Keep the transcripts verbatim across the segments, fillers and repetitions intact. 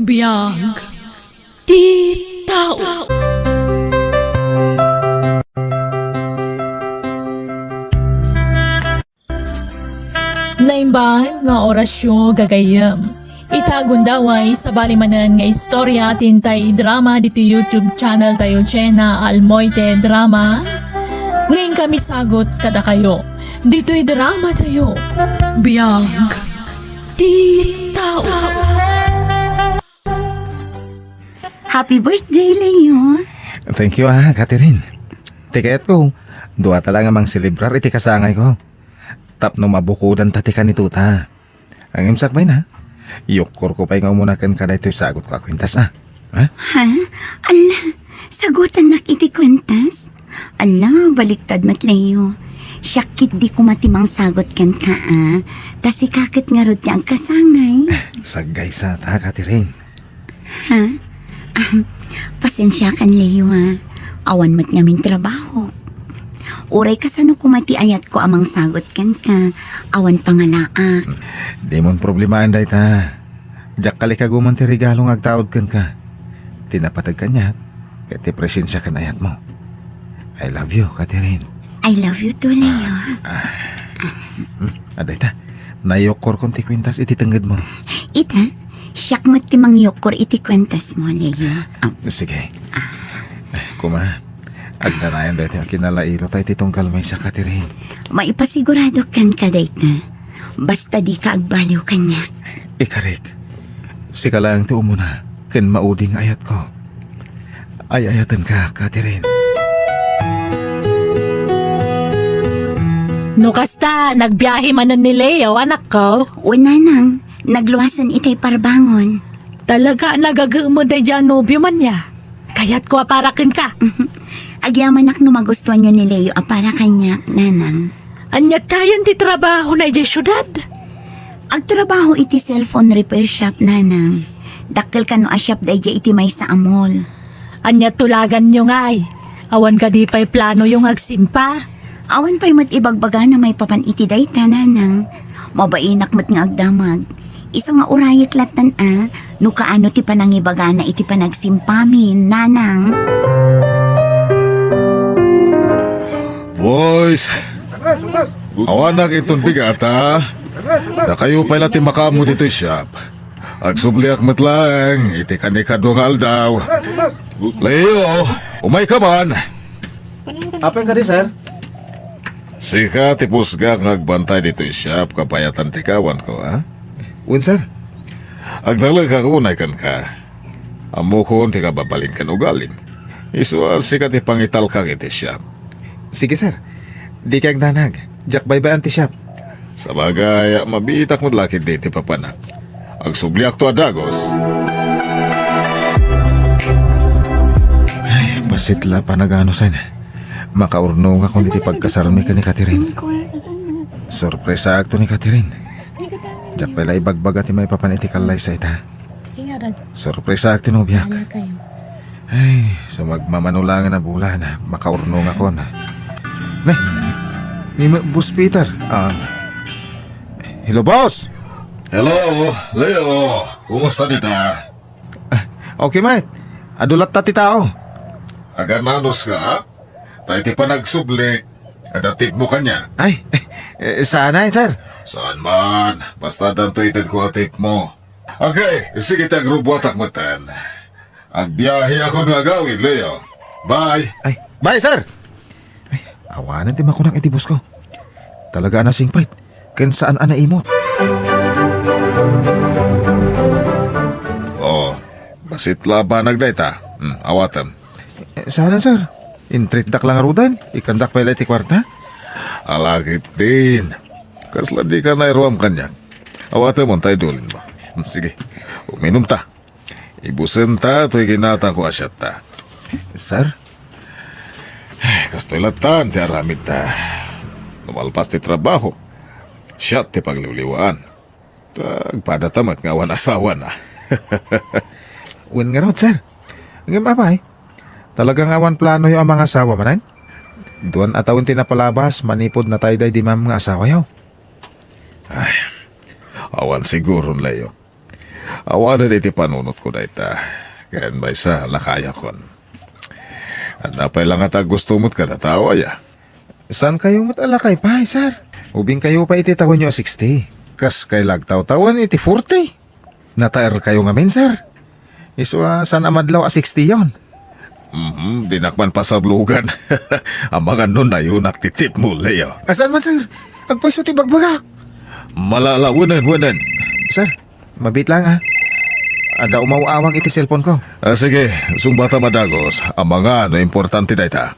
Biag ti tao. Naimbag nga orasyo, gagayyem. Ita gundaway, sabali manen nga istorya ti intay idrama ditoy YouTube channel tayo, Jenna Almoite Drama. Ngayon kami sagot kadakayo. Ditoy drama tayo. Biag ti tao. Happy birthday, Leo. Thank you, ah, Catherine. Ti kayatko, duata la nga mangselebrar iti kasangayko. Tapno mabukodanta ti kanituta. Ngem sakbay na, yukkorko pay nga umuna kenka daytoy sagutko a kuentas, ah. Ha? Ha? Ala, sagutannak iti kuentas? Ala, baliktad met, Leo. Siak ketdi koma ti mangsagut kenka, ah. Ta sika ket ngarud ti agkasangay. Saggaysata, Catherine. Ha? Ahem, pasensiakan, Leo, ha. Awan met ngamin trabaho. Uray kasano koma ti ayatko a mangsagut kenka, awan pangalaak. Dimon problemaen dayta. Diak kalikaguman ti regalo nga agtaud kenka. Ti napateg kaniak, ket ti presensia ken ayatmo. I love you, Catherine. I love you too, Leo. Ah, ah. Hmm, adda ita. Nayukkorkon ti kuentas iti tengngedmo. Ita, siak met ti mangyukkor iti kuentasmo, Leo. Ah. Sige. Kuma, agnanayon daytoy a kinalailo tayo ti tunggal maysa, Catherine. Maipasigurado kenka dayta. Basta dika agbaliw kaniak. Ikarik, sika laeng ti umuna ken maudi nga ayatko. Ay-ayatenka, Catherine. No kasta, nagbiahe manen ni Leo, anakko? Wen, nanang, nagluasen itay parbangon. Talaga, nagagemed daydiay a nobio man ya. Kayatko a para kenka. Agyamanak no magustuanyo ni Leo a para kaniak, nanang. Ania tayen ti trabahona idiay siudad? Agtrabaho iti cellphone repair shop, nanang. Dakkel kano a shop daydiay iti maysa a mall. Ania tulaganyo ngay? Awan kadi pay planoyo nga agsimpa? Awan pay met ibagbagana maipapan iti dayta, nanang. Mabainak met nga agdamag. Isu nga urayek lattan a no kaano ti panangibagana iti panagsimpamin, nanang. Boys, awanak inton bigata. Dakayo pay la ti makaammo ditoy shop. Agsubliak met laeng iti kanikadua nga aldaw. Leo, umayka man. Apay kadi, sir? Sika ti pusgak nga agbantay ditoy shop, kabayatan ti kawanko, ha? Wen, sir. Agtalekak unay kenka. Ammokon ti kababalin ken ugalim. Isu a sika ti pangitalkak iti shop. Sige, sir. Dika agdanag. Diak baybay-an ti shop. Sabagay, mabiitak met la ketdi ti papanak. Agsubliakto a dagus. Ay, bassit la panaganusen. Makaurnongakon iti pagkasarmi ken ni Catherine. Sorpresaakto ni Catherine. Diak pay la ibagbaga ti maipapan iti kallaysa ita. Sorpresaak ti nobiak. Ay, sumagmamano laeng a bulan, makaurnongakon. Ne, ni Boss Peter. Ah, hello, boss! Hello, Leo. Kumusta dita? Ah, okay, mate. Adu latta ti tao. Agananos ka? Tay ti panagsubli, adda tipmo kaniak. Ay, eh, saan, sir? Saan man. Basta addanto itedko a tipmo. Okay, sige ti agrubuatak metten. Agbiaheakon nga agawid, Leo. Bye. Ay, bye, sir. Ay, awanen ti makunak iti boss ko. Talaga a nasingpet ken saan a naimot. Oh, bassit la a banag dayta. Hmm, awatem. Eh, saan, sir? Intreatdak la ngaruden, ikkandak pay la iti kuarta? Ala ketdin. Kasla dika nairuam kaniak. Awatemon ta idulinmo. Hmm, sige. Uminumta. Ibusenta toy ginatangko a siatta. Sir? Ay, kastoy lattan ti aramidta. No malpas ti trabaho, siat ti pagliwliwaan. Ta agpadata met nga awan asawana. Wen ngarud, sir. Ngem apay, talaga nga awan planoyo a mangasawa manen? Duan a tawen ti napalabas manipud natayday di ma'am nga asawayo. Ay, awan siguron, Leo. Awanen iti panunotko dayta. Ken maysa, lakayakon. Adda pay la ngata a gusto met kada tao, aya? Saan kayo met a lakay pay, sir? Ubing kayo pay iti tawenyo a sixty. Kas kay la agtawtawen iti forty. Nataer kayo ngamin, sir. Isu a saan a madlaw a sixty yon. Mhm, dinak man pasablogan. Amangan no nayunak ti tip mo, Leo. Saan man, sir? Agpayso ti bagbagak. Malala, wenen, wenen. Sir, mabiit lang, ah. Adda umaw-awag iti cellphone ko. Ah, sige, sungbata madagos. Amangan no importante dayta.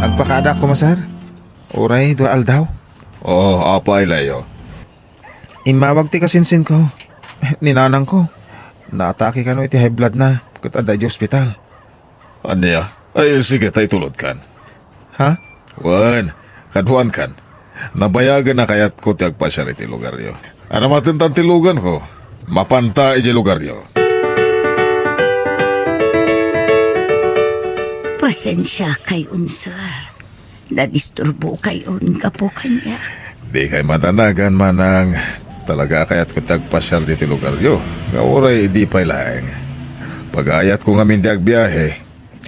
Agpakada koma, sir. Uray dua aldaw. Oh, apay, Leo? Immawag ti kasinsinko. Ni nanangko. Naatake kano iti high blood na. Ket adda iti ospital. Ania? Ay, sige, ta itulodkan. Ha? Wen, kaduankan. Nabayagen a kayatko ti agpasiar iti lugaryo. Aramatentan ti luganko. Mapanta iti lugaryo. Pasensiakayon, sir. Nadisturbokayon gapu kaniak. Dikay madanagan, manang. Talaga a kayatko ti agpasiar ditoy lugaryo. Nga uray idi pay laeng. Pagayatko ngamin ti agbiahe.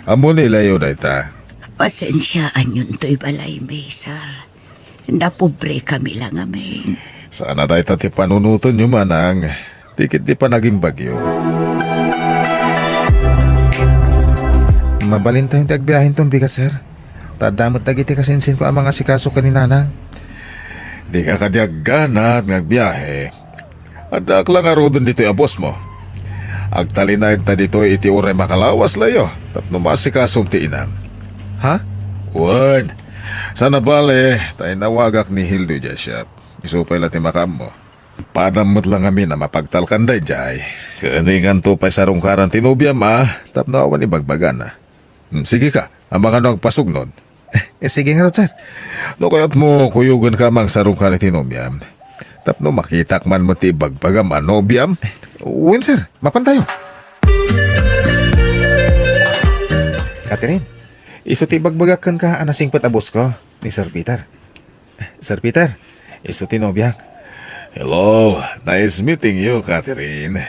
Ammo ni Leo dayta. Pasensiaanyontoy balaymi, sir. Napobrekami la ngamin. Saan a dayta ti panunotenyo, manang. Ti ket ti panagimbagyo. Mabalintayon ti agbiahenton bigat, sir. Ta adda met dagiti kasinsinko a mangasikaso ken ni nanang. Dika kadi agganat nga agbiahe. Addaak la ngaruden ditoy a boss mo. Agtalinaedta ditoy iti uray makalawas, Leo, tapno maasikasom ti inam. Ha? Wen, saan a bale, ta inawagak ni Hildo idiay shop. Isu pay la ti makaammo. Padam met la ngamin a mapagtalkan daydiay. Ken inganto pay sarungkaran ti nobiam a tapno awan ibagbagana. Hmm, sige ka, amangan no agpasugnod. Eh, sige ngarud, sir. No kayatmo, kuyogenka a mangsarungkar iti nobiam. Tapno makitak man met ti ibagbagam a nobiam. Wen, sir. Mapantayo. Catherine, isu ti ibagbagak kenka a nasingpet a boss ko, ni Sir Peter. Sir Peter, isu ti nobiak. Hello, nice meeting you, Catherine.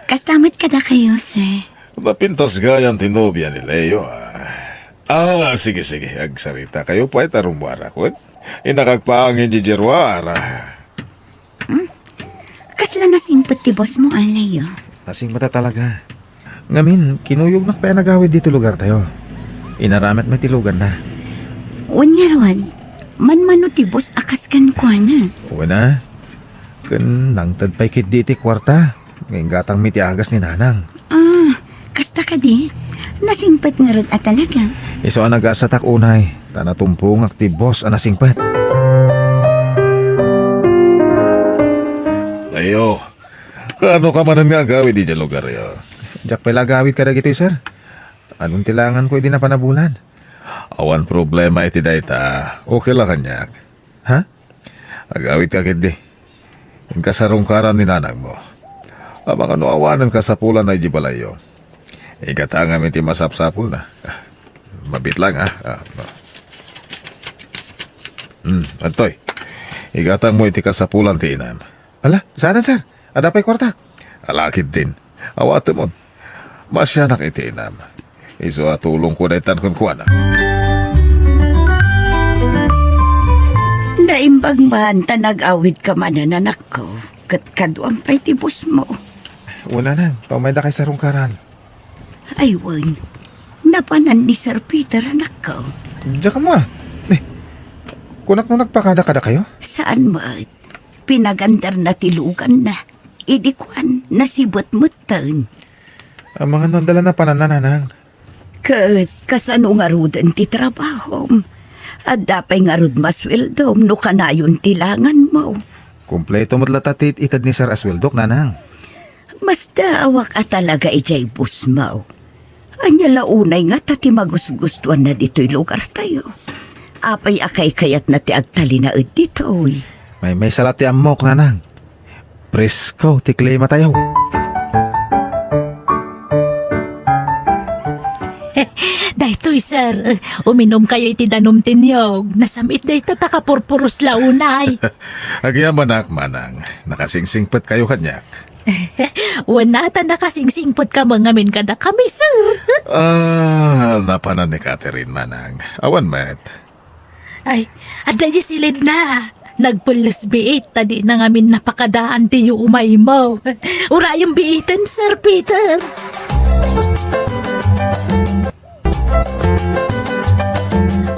Kasta met kadakayo, sir. Napintas gayam ti nobia ni Leo, ah. Ah, sige, sige, agsarita kayo pay ta rummuarak, wen? Innak agpaangin diay ruar, ah. Hmm? Kasla nasingpet ti boss mo, a, Leo? Nasingpet a talaga. Ngamin, kinuyognak pay a nagawid ditoy lugartayo. Inaramidmi ti luganna. Wen ngarud, manmano ti boss a kas kenkuana. Wen a, ken nangted pay ketdi iti kuarta nga inggatangmi ti agas ni nanang. Ah, kasta kadi? Nasingpet ngarud a talaga? Isu a nagasatak unay, ta natumpongak ti boss a nasingpet. Leo, kaano ka manen nga agawid idiay lugaryo? Diak pay la agawid kadagitoy, sir. Anun ti laanganko idi napan a bulan? Awan problema iti dayta. Okay la kaniak. Ha? Agawidka ketdi. Inka sarungkaran ni nanangmo. Amangan no awanen kasapulanna idiay balayyo. Igatangam iti masapsapulna. Mabiit lang, ha? Ah, ah. Hmm, adtoy. Igatangmo iti kasapulan ti inam. Ala, saanen, sir? Adda pay kuartak. Ala ketdin. Awatemon. Masianak iti inam. Isu a tulongko daytan kenkuana. Naimbag man ta nagawidka manen, anakko. Ket kaduam pay ti boss mo. Wen, nanang, ta umayda kay sarungkaran. Ay, wen. Napanan ni Sir Peter, anakko. Diak ammo, ah. Eh, kunak no nagpakada kadakayo? Saan met? Pinagandarna ti luganna. Idi kuan, nasibet metten. Amangan no adda la napananna, nanang. Ket kasano ngaruden ti trabahom? Adda pay ngarud masueldom no kanayon ti langanmo? Kompleto met latta ti it-ited ni Sir a sueldok, nanang. Masdaawak a talaga idiay boss mo. Ania la unay ngata ti magusgustuanna ditoy lugartayo? Apay a kaykayatna ti agtalinaed ditoy? Maymaysa la ti ammok, nanang. Presko ti klimatayo. Daytoy Sir, uminumkayo iti danum ti niyog. Nasam-it dayta ta kapurpuros la unay. Agyamanak, manang. Nakasingsingpetkayo kaniak. Wen a, ta nakasingsingpetka met ngamin kadakami, sir. Ah, napanan ni Catherine, manang. Awan met. Ay, adda idiay silidna. Nagpelles biit, ta dina ngamin napakadaan ti yuumaymo. Urayem biiten, Sir Peter.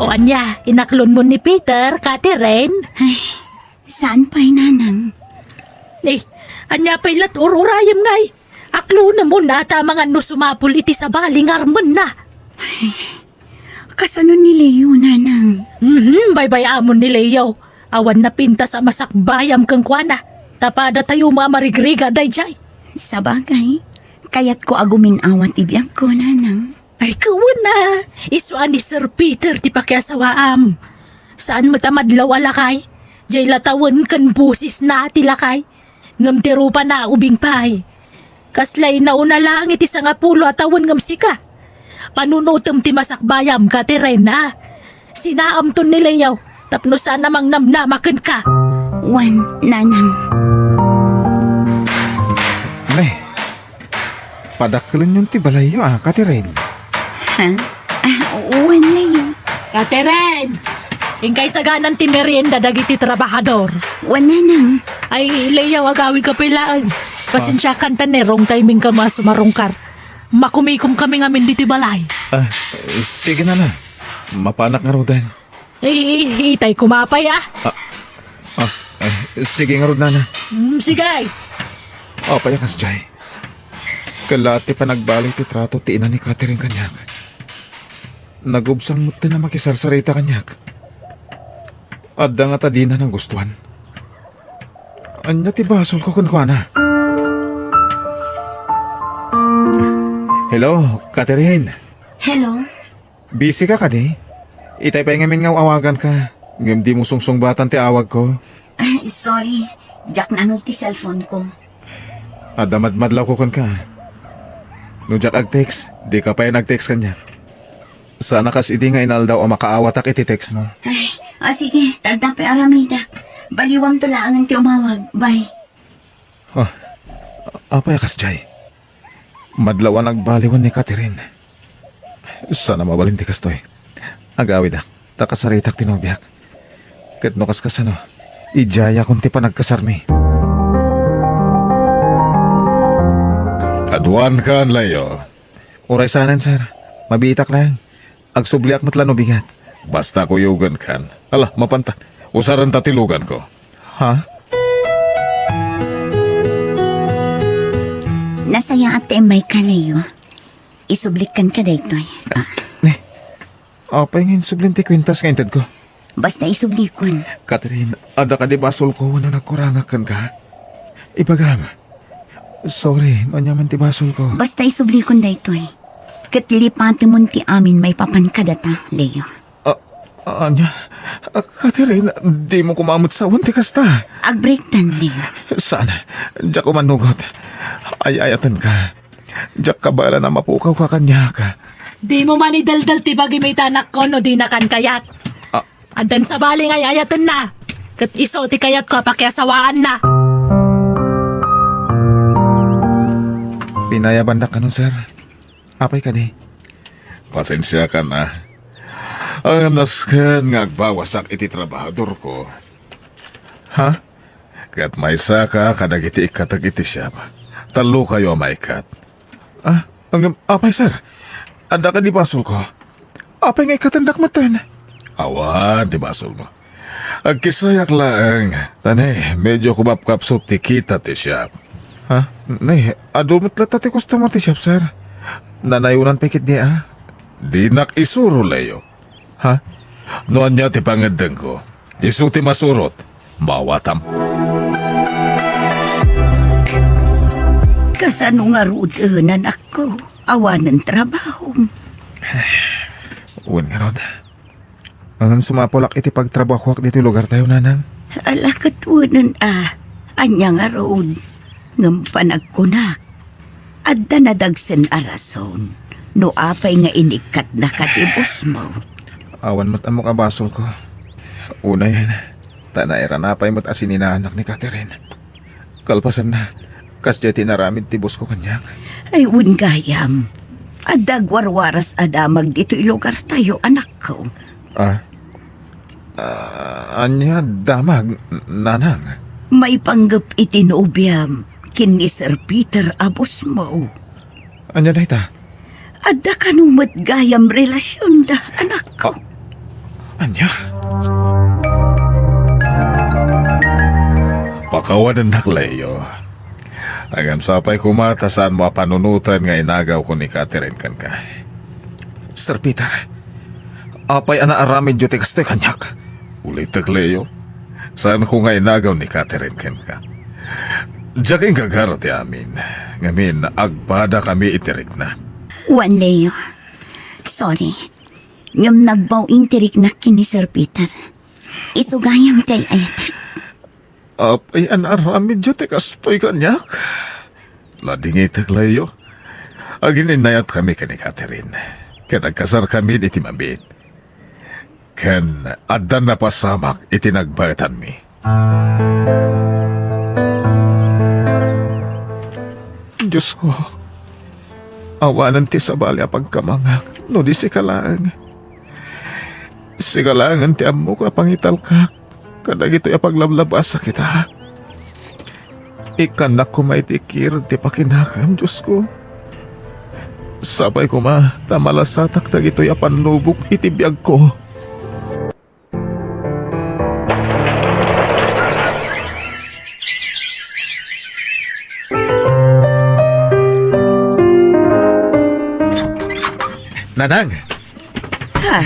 O ania, inaklonmo ni Peter, Catherine? Ay, saan pay, nanang? Eh, ania pay la't ur-urayem ngay? Aklonem unay a ta mangan no sumapul iti sabali nga armenna. Kasano ni Leo, nanang? Mhm, baybay-amon ni Leo. Awan napintas a masakbayam kenkuana. Ta padatayo met a marigrigat daydiay. Sabagay, kayatko a gumin-awa ti biagko, nanang. Ay, ket wen a, isu a ni Sir Peter ti pakiasawaam. Saan met a madlaw a lakay. Diay la tawen ken bosesna ti lakay. Ngem ti rupana ubing pay. Kasla inauna laeng iti sangapulo a tawen ngem sika. Panunotem ti masakbayam, Catherine, a? Sinaamton ni Leo tapno saan a mangnamnama kenka. Wen, nanang. Ne, padakkelenyon ti balayyo, a, Catherine? Ha? Ah, wen, Leo. Catherine! Inkay saganan ti merienda dagiti trabahador. Wen, nanang. Ay, Leo, agawidka pay laeng. Pasensiakan ta ne, wrong timing kami a sumarungkar. Makumikom kami ngamin ditoy balay. Ah, sige, nanang. Mapanak ngaruden. Eh, itay koma pay, a. Ah, ah, eh, sige ngarud, nanang. Mm, sige. Apay a kasdiay? Ket la ti panagbali ti trato ti ina ni Catherine kaniak. Nagubsang metten a makisarsarita kaniak. Adda ngata dina nagustuan. Ania ti basolko kenkuana? Hello, Catherine. Hello? Busy ka kadi? Itay pay ngamin nga awaganka, ngem dimo sungsungbatan ti awagko. Ay, sorry. Diak naanus ti cellphone ko. Adda madmadlawko kenka. No diak ag-text, dika pay nag-text kaniak. Saan a kas idi nga inaldaw a makaawatak iti textmo. Ay, o sige, ta adda pay aramidak. Baliwamto laengen ti umawag. Bye. Ah, apay a kasdiay? Madlaw a nagbaliwen ni Catherine. Saan a mabalin ti kastoy. Agawidak, ta kasaritak ti nobiak. Ket no kaskasano, idiayakon ti panagkasarmi. Kaduankan, Leo. Uray saanen, sir. Mabiitak laeng. Agsubliak met la no bigat. Basta kuyogenkan. Ala, mapanta. Usarenta ti luganko. Ha? Nasayaat ti immayka, Leo. Isublik kenka daytoy. Ah. Ne. Apay nga insublim ti kwintas nga intedko? Basta isublikon. Catherine, adda kadi basolko wenno nagkurangak kenka? Ibagam. Sorry, no ania man ti basolko. Basta isublikon daytoy. Ket lipatemon ti amin maipapan kadata, Leo. Ah, ania? Ah, Catherine, dimo koma met sawen ti kasta. Agbreaktan, Leo. Saan? Diak koma nugot. Ay-ayatenka. Diak kabaelan a mapukawka kaniak. Dimo man ideldel ti bagim ita, anakko, no dinakan kayat. Ah. Addan sabali nga ay-ayatenna. Ket isu ti kayatko a pakiasawaanna. Pinayabandak kano, sir. Apay kadi? Pasensiakan a. Ngem nasken nga agbawasak iti trabahadorko. Ha? Ket maysaka kadagiti ikkatek iti siap. Tallokayo a maikkat. Ah, ngem, apay, sir? Adda kadi basolko? Apay nga ikkatendak metten? Awan ti basolmo. Agkisayak laeng. Ta ne, medyo kumapkapsut ti kita ti siap. Ha? Ne, adu met latta ti customer ti siap, sir. Nanayonan pay ketdi, a? Dinak isuro, Leo. Ha? No ania ti pangeddengko, isu ti masurot. Maawatam. Kasano ngaruden, anakko? Awanen trabahom. Wen ngarud. Ngem sumapulak iti pagtrabahoak ditoy lugartayo, nanang. Ala ket wenen a, ania ngarud? Ngem panagkunak, adda nadagsen a rason. no apay nga inikkatnaka ti busmo. Awan met ammok a basolko. Unayen, ta nairana pay met a sininaanak ni Catherine. Kalpasanna, kasdiay ti inaramid ti boss ko kaniak. Ay, wen gayam. Adda agwarwaras a damag ditoy lugartayo, anakko. Ah? Ah, ania damag, nanang? Maipanggep iti nobiam ken ni Sir Peter a boss mo. Ania dayta? Adda kano met gayam relasionda, anakko. Ah, ania? Pakawanennak, Leo. Ngem sapay koma ta saanmo a panunoten nga inagawko ni Catherine kenka. Sir Peter, apay a naaramidyo ti kastoy kaniak? Ulitek, Leo, saanko nga inagaw ni Catherine kenka. Diak inggagara ti amin, ngamin agpadakami iti rikna. Wen, Leo. Sorry. Ngem nagbaw-in ti riknak ken ni Sir Peter. Isu gayam ti ay-ayatek. Apay a naaramidyo ti kastoy kaniak? Nadingitek, Leo. Agin-innayatkami ken ni Catherine, ket agkasarkami iti mabiit. Ken addan napasamak iti nagbaetanmi. Diosko, awanen ti sabali a pagkamangak no di sika laeng. Sika laengen ti ammok a pangitalkak kadagitoy a paglablabasak ita. Ikkannak koma iti kirud ti pakinakem, Diosko. Sapay koma ta malasatak dagitoy a pannubok iti biagko. Nanang! Ha?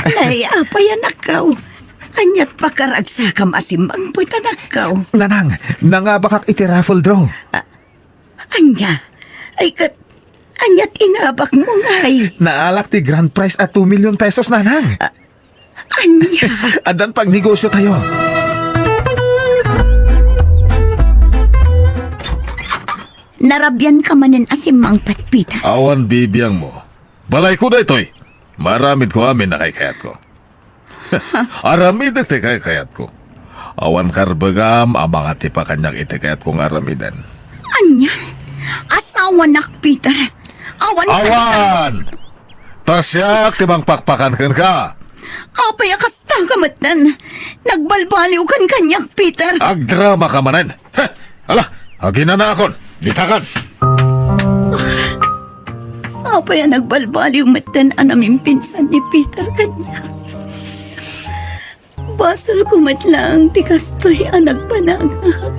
Nay, apay, anakko? Ania't pakaragsakam a simmangpet, anakko? Nanang, nangabakak iti raffle draw. Ah, ania? Ay, ket, ania't inabakmo, ngay? Naalak ti grand prize a two million pesos, nanang. Ah, ania? Addan pagnegosiotayo. Narabianka manen a simmangpet, Peter. Awan bibiangmo. Balayko daytoy. Maaramidko amin a kaykayatko. Aramidek ti kaykayatko. Awan karbengam a mangatipa kaniak iti kayatko nga aramiden. Ania? Asawanak, Peter. Awan. Awan! Ta siak ti mangpakpakan kenka. Apay a kastaka metten? Nagbalbaliwkan kaniak, Peter. Agdramaka manen. Heh! Ala, aginanakon. Ditakan. Apay a nagbalbaliw metten a namimpinsan ni Peter kaniak? Basolko met laeng ti kastoy a nagbanagak.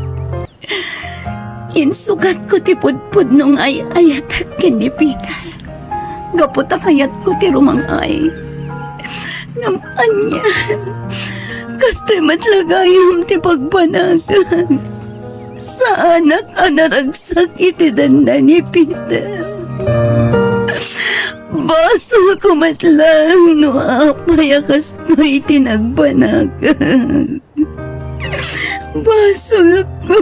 Insugatko ti pudpudno nga ay-ayatek ken ni Peter. Gapu ta kayatko ti rumang-ay. Ngem ania? Kastoy met la gayam ti pagbanagak. Saanak a naragsak iti danna ni Peter. Basolko met laeng no apay a kastoy ti nagbanagak. Basolko.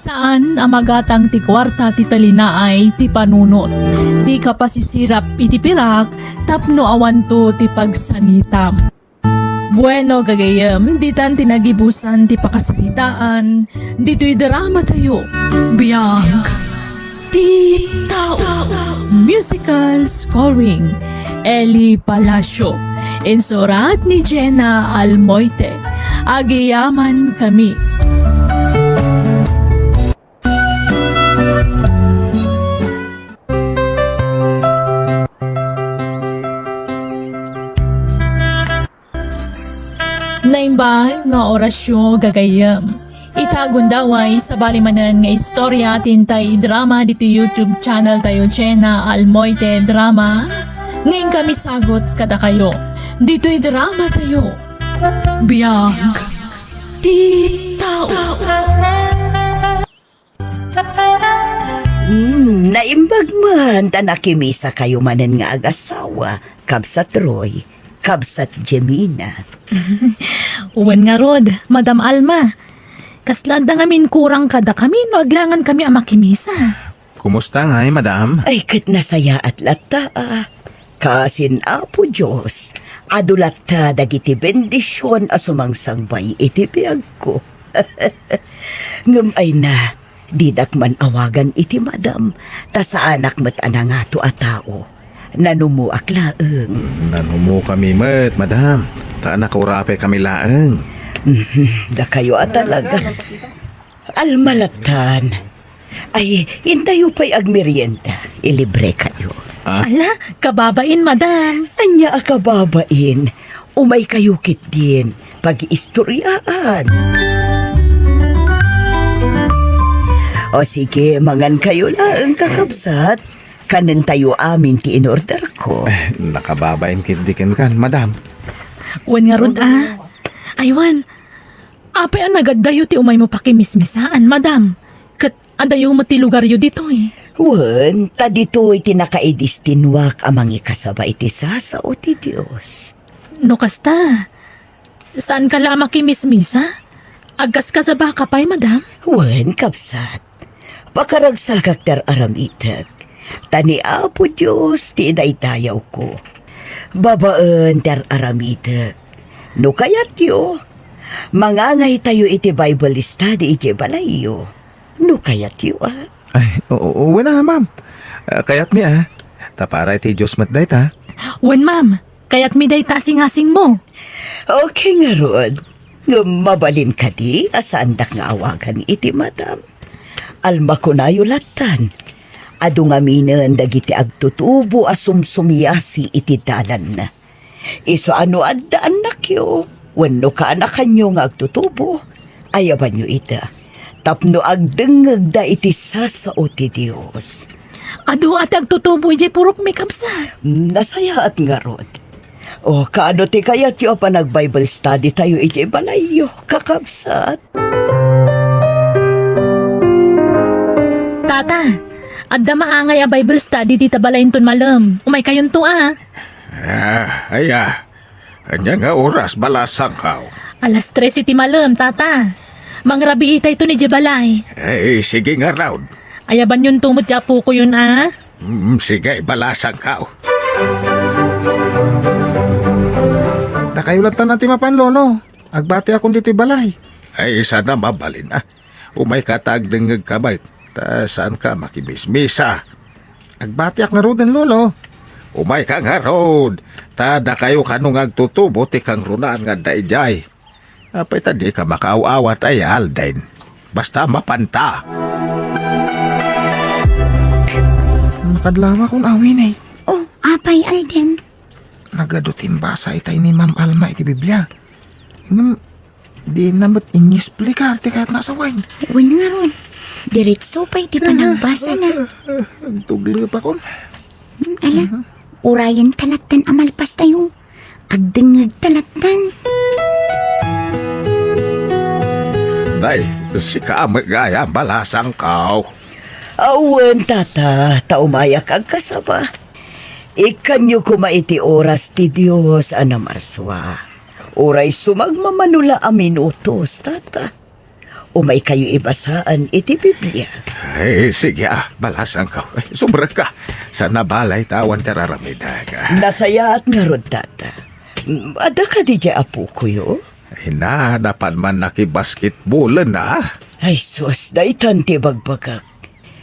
Saan a magatang ti kuarta ti talinaay ti panunot, ti kapasisirap iti pirak tapno awanto ti pagsangitam. Bueno, gagayyem, ditan ti nagibusan ti pakasaritaan ditoy drama tayo, Biag ti Tao. Musical scoring, Eli Palacio. Insurat ni Jenna Almoite. Agiyaman kami. Naimbag nga orasyo, gagayyem. Ita gundaway, sabali manen nga istorya ti intay idrama ditoy YouTube channel tayo, Jenna Almoite Drama, nga inkami sagut kadakayo. Ditoy drama tayo, Biag ti Tao. Mm, Naimbag man ta nakimisakayo manen nga agasawa, Kabsat Roy, Kabsat Jemina. Wen ngarud, Madam Alma. Kasla adda ngamin kurang kadakami no aglangan kami a makimisa. Kumusta ngay, madam? Ay, ket nasayaat latta, a. Kasin Apo Dios, adu latta dagiti bendision a sumangsangbay iti biagko. Ngem ay na, didak man awagan iti madam, ta saanak met a nangato a tao. Nanumoak laeng. Nanumokami met, madam, ta nakaurapay kami laeng. Mhm, dakayo a talaga. Alma lattan. Ay, intayo pay agmerienda. Ilibrekayo. Ah? Ala, kababain, madam. Ania a kababain? Umaykayo ketdin. Pag-iistoriaan. O sige, mangankayo laeng, kakabsat. Kanentayo amin ti inorderko. Eh, nakababain ketdi kenkan, madam. Wen ngarud, a. Ay, wen. Apay a nagaddayo ti umaymo pakimismisaan, madam? Ket adayo met ti lugaryo ditoy. Wen, ta ditoy ti nakaidestinuak a mangikasaba iti sasao ti Dios. No kasta, saanka la a makimismisa? Agkaskasabaka pay, madam? Wen, kabsat. Pakaragsakak ti ar-aramidek, ta ni Apo Dios ti idaydayawko. Babaen ti ar-aramidek, no kayatyo, mangangaytayo iti Bible study idiay balayyo. No kayatyo, a. Ay, oo, oo, wen a, ma'am. Ah, kayatmi, a. Ta para iti Dios met dayta. Wen, ma'am. Kayatmi dayta a singasingmo. Okay ngarud. Ngem mabalin kadi a saandak nga awagan iti madam? Alma, kunayo lattan. Adu ngaminen dagiti agtutubo a sumsumiasi iti dalanna. Isu a no adda annakyo wenno kaanakanyo nga agtutubo, ayabanyo ida tapno agdengngegda iti sasao ti Dios. Adu a ti agtutubo idiay purokmi, kabsat. Nasayaat ngarud. O, kaano ti kayatyo a panag-Bible study tayo idiay balayyo, kakabsat? Tata, adda maangay a Bible study dita balayinton malem. Umaykayonto, a. Ah, aya. Ania nga oras, balasangkaw? Alas tres iti malem, tata. Mangrabiitayton idiay balay. Ay, sige ngarud. Ayabanyonto met ti apokoyon, a. Mm, sige, balasangkaw. Dakayo lattan ti mapan, Lolo. Agbatiakon ditoy balay. Ay, sana mabalin, a. Umayka ta agdengngegka met, ta saanka makimismisa. Agbatiak ngaruden, Lolo. Umayka ngarud, ta dakayo kano nga agtutubo ti kangrunaan nga adda idiay. Apay ta dika makaaw-awat a, Alden? Basta mapanta. Makadlawakon, a, Winnie. O, apay, Alden? Nagadu ti imbasa itay ni Ma'am Alma iti Biblia. Ngem, dina met inyesplika ti kayatna a sawen. Wen ngarud, diretso pay ti panagbasana. Agtuglepakon. Hmm, ala, urayenta lattan a malpastayo. Agdengngegta lattan. Day, sika met gayam, balasangkaw. Awan, tata, ta umayak agkasaba. Ikkanyo koma iti oras ti Dios a namarsua. Uray sumagmamano la a minutos, tata. Umaykayo ibasaan iti Biblia. Ay, sige, a, balasangkaw. Ay, sumrekka. Saan a balay ta awan ti ar-aramidek. Nasayaat ngarud, tata. Mm, adda kadi diay apokoyo? Ay na, napan man nakibasketball na. Ay sus, daytan ti ibagbagak.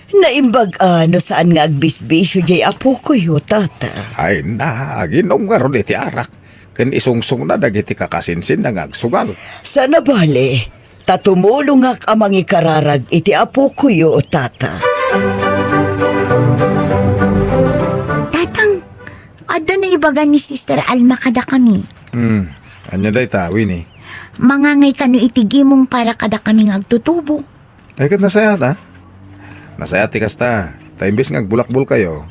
Naimbag a no saan nga agbisbisio diay apokoyo, tata. Ay na, aginom ngarud iti arak. Ken isungsongna dagiti kakasinsinna nga agsugal. Saan a bale, ta tumulongak a mangikararag iti apokoyo, tata. Tatang, adda naibaga ni Sister Alma kadakami. Hmm, ania dayta, Winnie? Mangangay kano iti gimong para kadakami nga agtutubo. Ay, ket nasayaat, a. Nasayaat ti kasta, ta imbes nga agbulakbolkayo,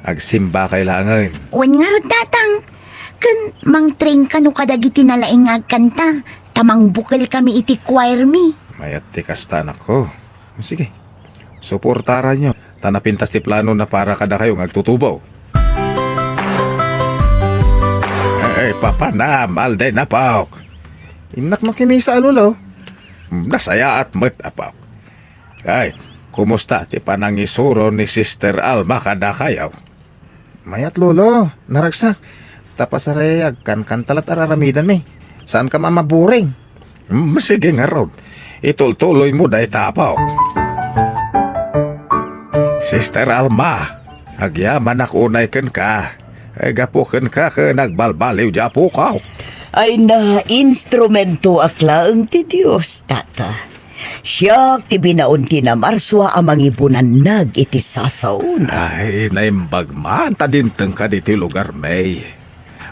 agsimbakay laengen. Wen ngarud, Tatang. Ken mangtrain kano kadagiti nalaing nga agkanta, ta mangbukelkami iti choir mi. Mayat ti kasta, anakko. Sige, suportaranyo. ta napintas ti planona para kadakayo nga agtutubo. Ay, papanam, Alden, apok. Innak makimisa a lolo. Nasayaat met, apok. Kay, kumusta ti panangisuro ni Sister Alma kadakayo? Mayat, Lolo. Naragsak. Ta pasarayag, kankanta la't araramidanmi. Saan ka mamaburing? Mm, sige ngarud. Itultuloy mo dayta, apok. Sister Alma, agyamanak unay kenka. Ay, gapu kenka ket nagbalbaliw ti apok. Ay, nainstrumentoak laeng ti Dios, Tata. Siak ti binaon ti namarsua a mangibunannag iti sasaona. Ay, naimbag man ta dimtengka ditoy lugarmi.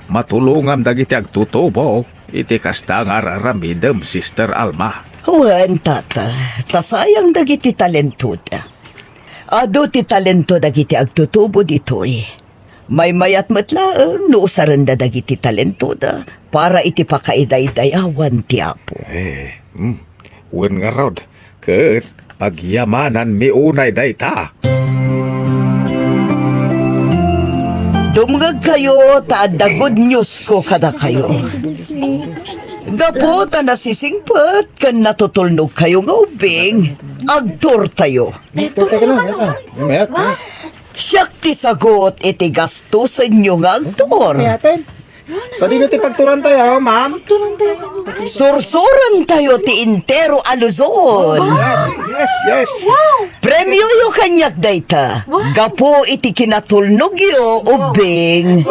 Matulongam dagiti agtutubo iti kasta nga ar-aramidem, Sister Alma. Wen, Tata, ta sayang dagiti talentoda. Adu ti talento dagiti agtutubo ditoy. Maymayat met laeng no usarenda dagiti talentoda para iti pakaidaydayawan ti Apo. Eh, hmm. Wen ngarud, ket pagyamananmi unay dayta. Dumngegkayo ta adda good news ko kadakayo. Gapu ta nasisingpet ken natutulnogkayo nga ubbing, agtortayo. Mayat, mayat, mayat, mayat. Siak ti sagut iti gastusenyo nga agtor. Mayaten. Sadino ti pagturantayo, ma'am? Sursurantayo ti entero a Luzon. Yes, yes. Premioyo kaniak dayta. Gapu iti kinatulnogyo, ubbing.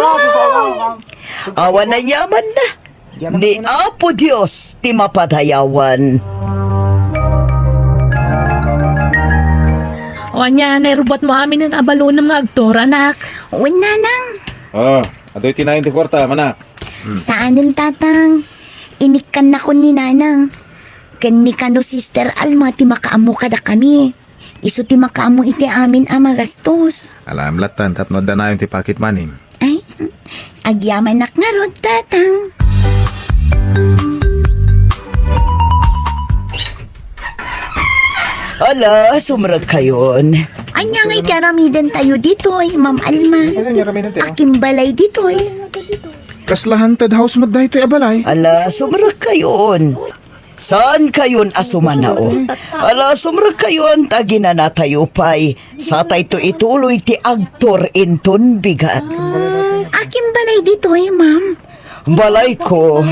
Awan a yaman. Ni Apo Dios ti mapadayawan. O ania, nairubbuatmo aminen a balonem nga agtor, anak? Wen, nanang. Ah, adoy ti nayon ti kuarta, manak. Hmm. Saanen, tatang. Inikkannakon ni nanang. Ken ni kano Sister Alma ti makaammo kadakami. Isu ti makaammo iti amin a magastos. Alam lattan tapno adda nayon ti pocket money. Ay, agyamanak ngarud, tatang. Ala, sumrekkayon. Ania nga iti aramidentayo ditoy, Ma'am Alma? Ania nga aramidentayo? Akin balay ditoy. Kasla haunted house met daytoy a balay. Ala, sumrekkayon. Saankayon a sumanao. Ala, sumrekkayon ta aginanatayo pay. Satayto ituloy ti agtor inton bigat. Akin balay ditoy, ma'am. Balayko.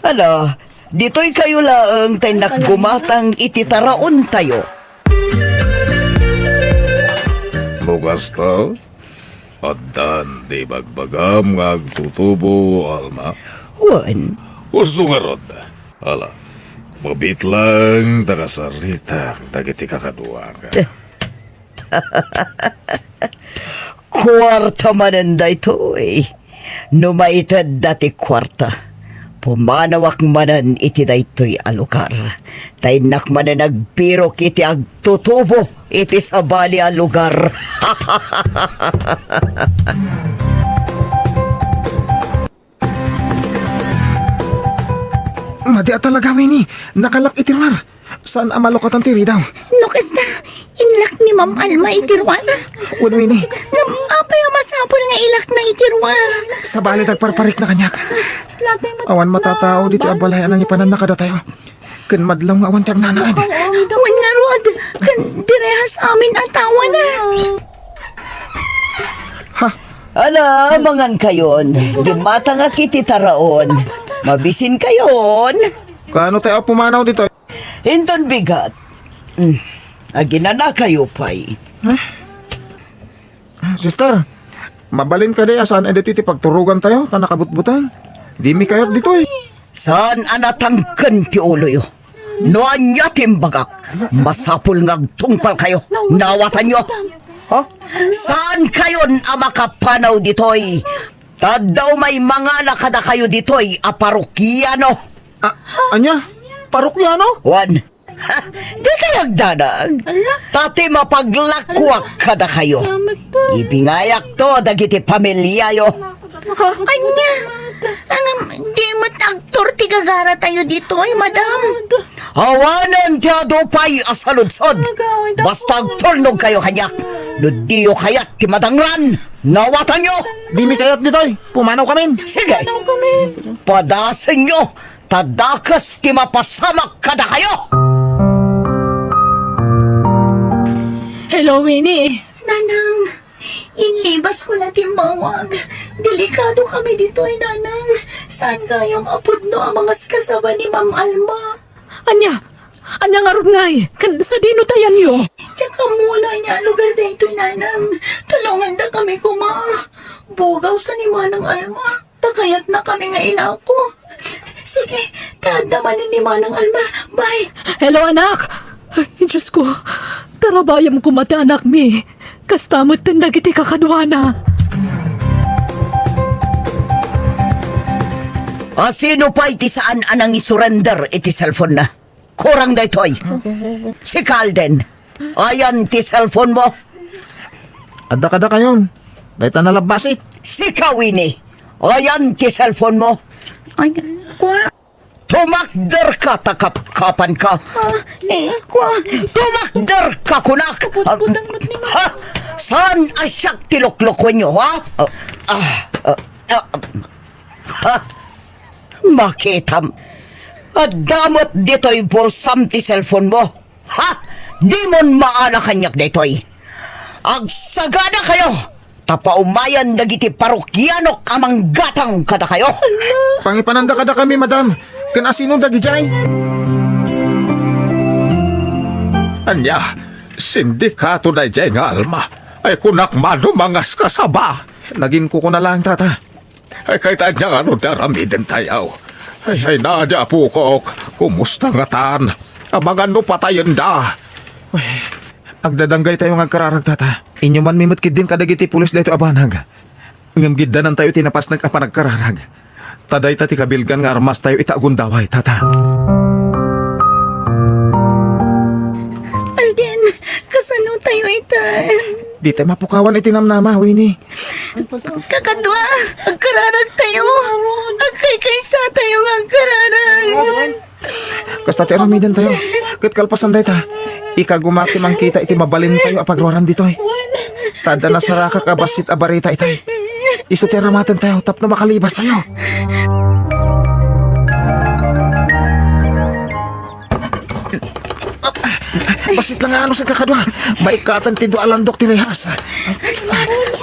Ala, ditoykayo laeng ta innak gumatang iti taraontayo. No kasta, addan ti ibagbagam nga agtutubo, Alma? Wen. Husto ngarud. Ala, mabiit laeng ta kasaritak dagiti kakaduak. Kuarta manen daytoy. No maitedda ti kuarta, pumanawak manen iti daytoy a lugar. Ta innak manen agbirok iti agtutubo iti sabali a lugar. Madi a talaga, Winnie. Nakalak iti ruar. Saan a malukatan ti ridaw? No kasta, inlak ni Ma'am Alma iti ruar. Wen, Winnie. Ngem apay a masapul nga ilakna iti ruar? Sabali ti agparparikna kaniak. Awan matatao ditoy a balay a nangipananna kadatayo. Ken madlaw nga awan ti agnanaed. Wen ngarud, ken direhas amin a tawana. Ha? Ala, mangankayon. Dimmatangak iti taraon. Mabisinkayon. Kaano tayo a pumanaw ditoy? Inton bigat. Mm. Aginanakayo pay. Sister, mabalin kadi a saan ditoy ti pagturogantayo ta nakabutbuteng? Dimi kayat ditoy. Saan a natangken ti uloyo? No ania ti imbagak, masapul nga agtungpalkayo. Naawatanyo? Ha? Saankayon a makapanaw ditoy? Ta adda umay mangala kadakayo ditoy a parokiano. A-, ania? Parokiano? Wen. Ha, dikay agdanag. Ala. Ta ti mapaglakuak kadakayo. Salamat to. Ibingayakto dagiti pamiliayo. Ha? Ania? Ngem, di met agtor ti gagaratayo ditoy, madam. Awanen ti adu pay a saludsod. Basta agtulnogkayo kaniak. No diyo kayat ti madangran, nawatanyo! Dimi kayat ditoy. Pumanaw kamin. Sige. Padasenyo, ta dakes ti mapasamak kadakayo! Hello, Winnie. Nanang, inlibas ko la timmawag. Delikado kami ditoy, Nanang. Saan gayam a pudno a mangaskasaba ni Ma'am Alma? Ania? Ania ngarud ngay? Ken sadino tayanyo? Diak ammo no ania a lugar daytoy, Nanang. Tulonganda kami koma. Bugaw sa ni Manang Alma. Ta kayatna kami nga ilako. Sige, ta adda manen ni Manang Alma. Bye. Hello, anak. Ay, Diyos ko. Tarabayam koma ti anakmi. Kasta met ten dagiti kakaduana. A, sino pay ti saan a nangisurrender iti cellphone-na? Kurang daytoy. Si Kalden. Ayan ti cellphone mo. Adda kadakayon. Dayta nalabbasit. Si Kawini. Ayan ti cellphone mo. Ay, kwa. Tumakder ka, ta kapkapan ka. Ah, eh, kwa. Tumakder ka, kunak. Kaputputang met ni Ma. Ha? Saan a siak ti luklukuenyo, ha? Ah, ah, ah, ah, ha? Makitam. Adda met ditoy bulsam ti cellphone mo. Ha? Dimon maala kaniak daytoy. Agsaganakayo, ta paumayan dagiti parokianok a manggatang kadakayo. Pangipananda kadakami, madam. Ken asino dagidiay? Ania, sindikato daydiay nga Alma? Ay, kunak mano mangaskasaba. Naginkukuna laeng, tata. Ay, kayat ania nga no ti aramidentayo? Ay, ay, Nadia, apokok, kumusta ngatan? Amangan no patayenda? Ay, agdadanggaytayo nga agkararag, tata. Inyumanmi met ketdin kadagiti pulis daytoy a banag. Ngem giddanantayo ti napasnek a panagkararag. Ta dayta ti kabilgan nga armastayo ita a gundaway, tata. Alden, kasano tayo ita? Di tayo mapukawan iti namnama, Winnie. Kakadua, agkararag tayo. Agkaykaysa tayo nga agkararag. Kasta ti aramiden tayo. Ket kalpasan dayta, ikaguma ti mangkita iti mabalin tayo a pagruaran ditoy. Ta adda nasarakak a bassit a barita itay. Isu ti aramaten tayo tapno makalibas tayo. Bassit la nga anus, kakadua. Maikatan ti dua a landok ti rehas.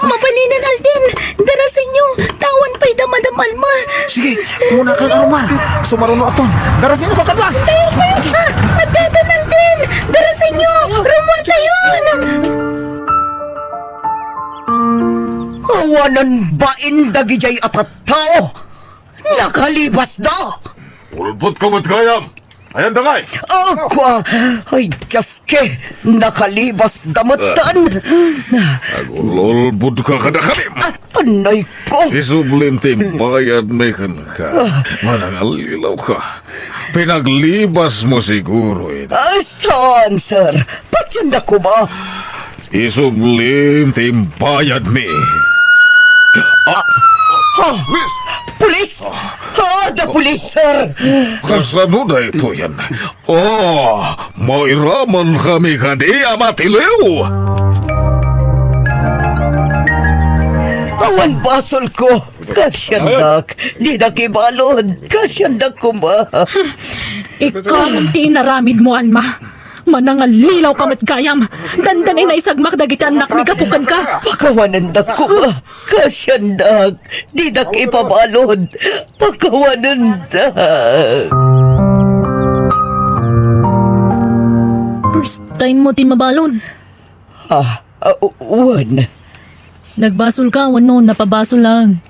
Mabalinen, Alden. Darasenyo. Tawan pay da Madam Alma. Sige, umuna kayon a rummuar. Sumaruno aton. Darasenyo, kakadua. Ah, adda, Alden. Darasenyo. Rummuar tayon. Awanen bain dagidiay a tattao. Nakalibasda. Ulbodka met gayam. Ayan da ngay? Akua, ay, Dios ke, nakalibasda metten. Agul-ulbodka kadakami. Ah, anay ko. Isublim ti bayadmi kenka. Manangallilaw ka. Pinaglibas mo siguro ida. Ah, saan, sir? Patienda koma. Isublim ti imbayadmi. Ah, ah, pulis! Ah, da pulis, sir! Kasano daytoyen? Oh, mairaman kami kadi a matiliw! Awan basolko. Kasiandak. Didak ibalud. Kasiandak koma. Ikaw ti inaramidmo, Alma. Manangallilaw ka met gayam. Dandani naisagmak dagiti annakmi gapu kenka. Pakawanendak koma. Kasiandak. Didak ipabalud. Pakawanendak. First time mo ti mabalud? Ah, ah, u-, wen. Nagbasolka wenno napabasol lang?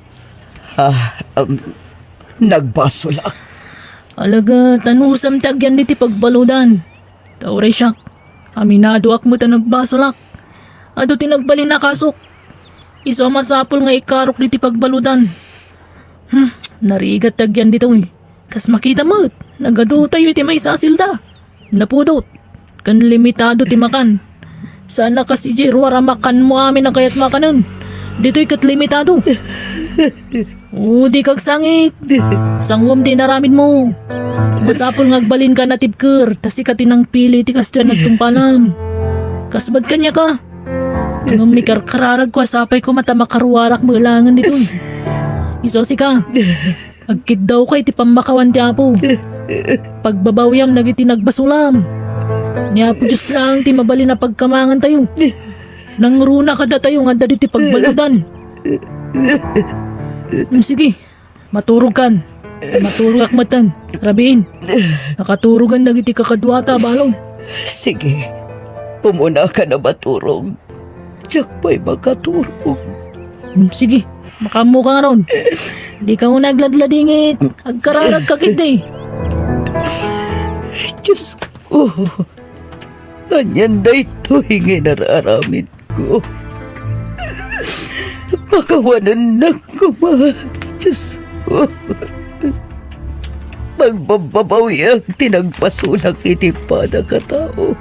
Ah, um, nagbasolak. Alagad, anusam ti agyan diti pagbaludan? Ta uray siak, aminadoak met a nagbasolak. Adu ti nagbalin a kasok. Isu a masapul nga ikarok diti pagbaludan. Hmm, narigat ti agyan ditoy. Kas makita met, nagadu tayo iti maysa a selda. Napudot, ken limitado ti makan. Saan a kas idiay ruar a makanmo amin a kayatmo a kanen. Ditoy ket limitado. O, dika agsangit. Sanguem ti inaramidmo. Masapul nga agbalinka a natibker, ta sika ti nangpili iti kastoy a nagtungpalan. Kas met kaniaka. Ngem mikarkararagko a sapay koma ta makaruarak met laengen ditoy. Isu a sika, agkiddawka iti pammakawan ti Apo. Pagbabawiam dagiti nagbasolam. Ni Apo Dios laeng ti mabalin a pagkamangantayo. Nangruna kadatayo nga adda ditoy pagbaludan. Sige, maturogkan. Maturogak metten. Rabiin. Nakaturogen dagiti kakaduata a balon. Sige. Umunakan a maturog. Diak pay makaturog. Hmm, sige. Makaammoka ngarud. Dika unay agladladingit. Agkararagka ketdi. Diosko. Anian daytoy nga inar-aramidko? Pakawanennak koma, Diosko. Pagbabbabawiak ti nagbasolak iti padak a tao.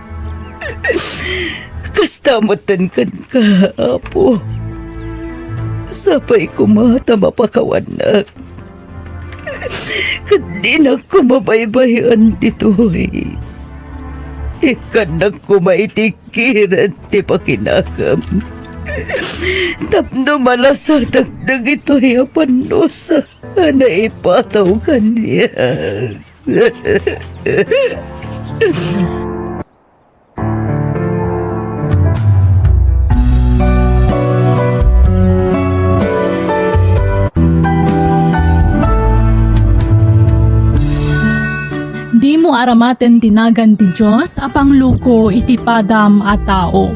Kasta metten kenka, Apo. Sapay koma ta mapakawannak. Ket dinak koma baybay-an ditoy. Ikkannak koma iti kired ti pakinakam. Tapno malasatak dagitoy a pannusa a naipataw kaniak. Dimo aramaten ti nagan ti Dios a pangluko iti padam a tao.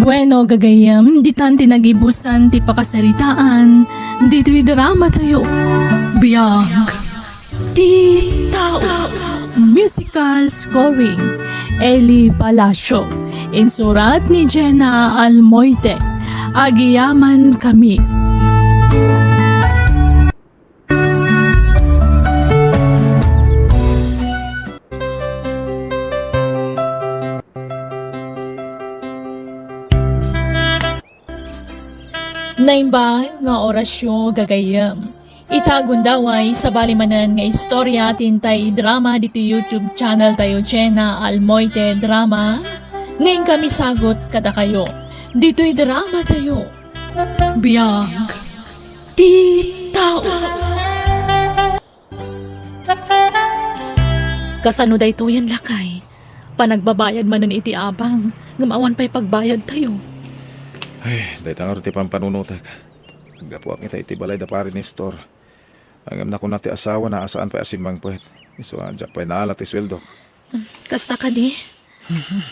Bueno, gagayyem, ditan ti nagibusan ti pakasaritaan ditoy dramatayo. Biag ti tao. Musical scoring, Eli Palacio. Insurat ni Jenna Almoite. Agyamankami. Naimbag nga orasyo, gagayyem. Ita gundaway, sabali manen nga istorya ti intay idrama ditoy YouTube channel tayo, Jenna Almoite Drama, nga inkami sagut kadakayo ditoy drama tayo. Biag ti tao. Kasano daytoyen, lakay? Panagbabayad manen iti abang, ngem awan pay pagbayad tayo. Ay, dayta ngarud ti pampanunotek. Aggapuak ita iti balay da Pari Nestor. Ngem nakuna ti asawana a saan pay a simmangpet. Isu a diak pay naala ti sueldok. Kasta kadi?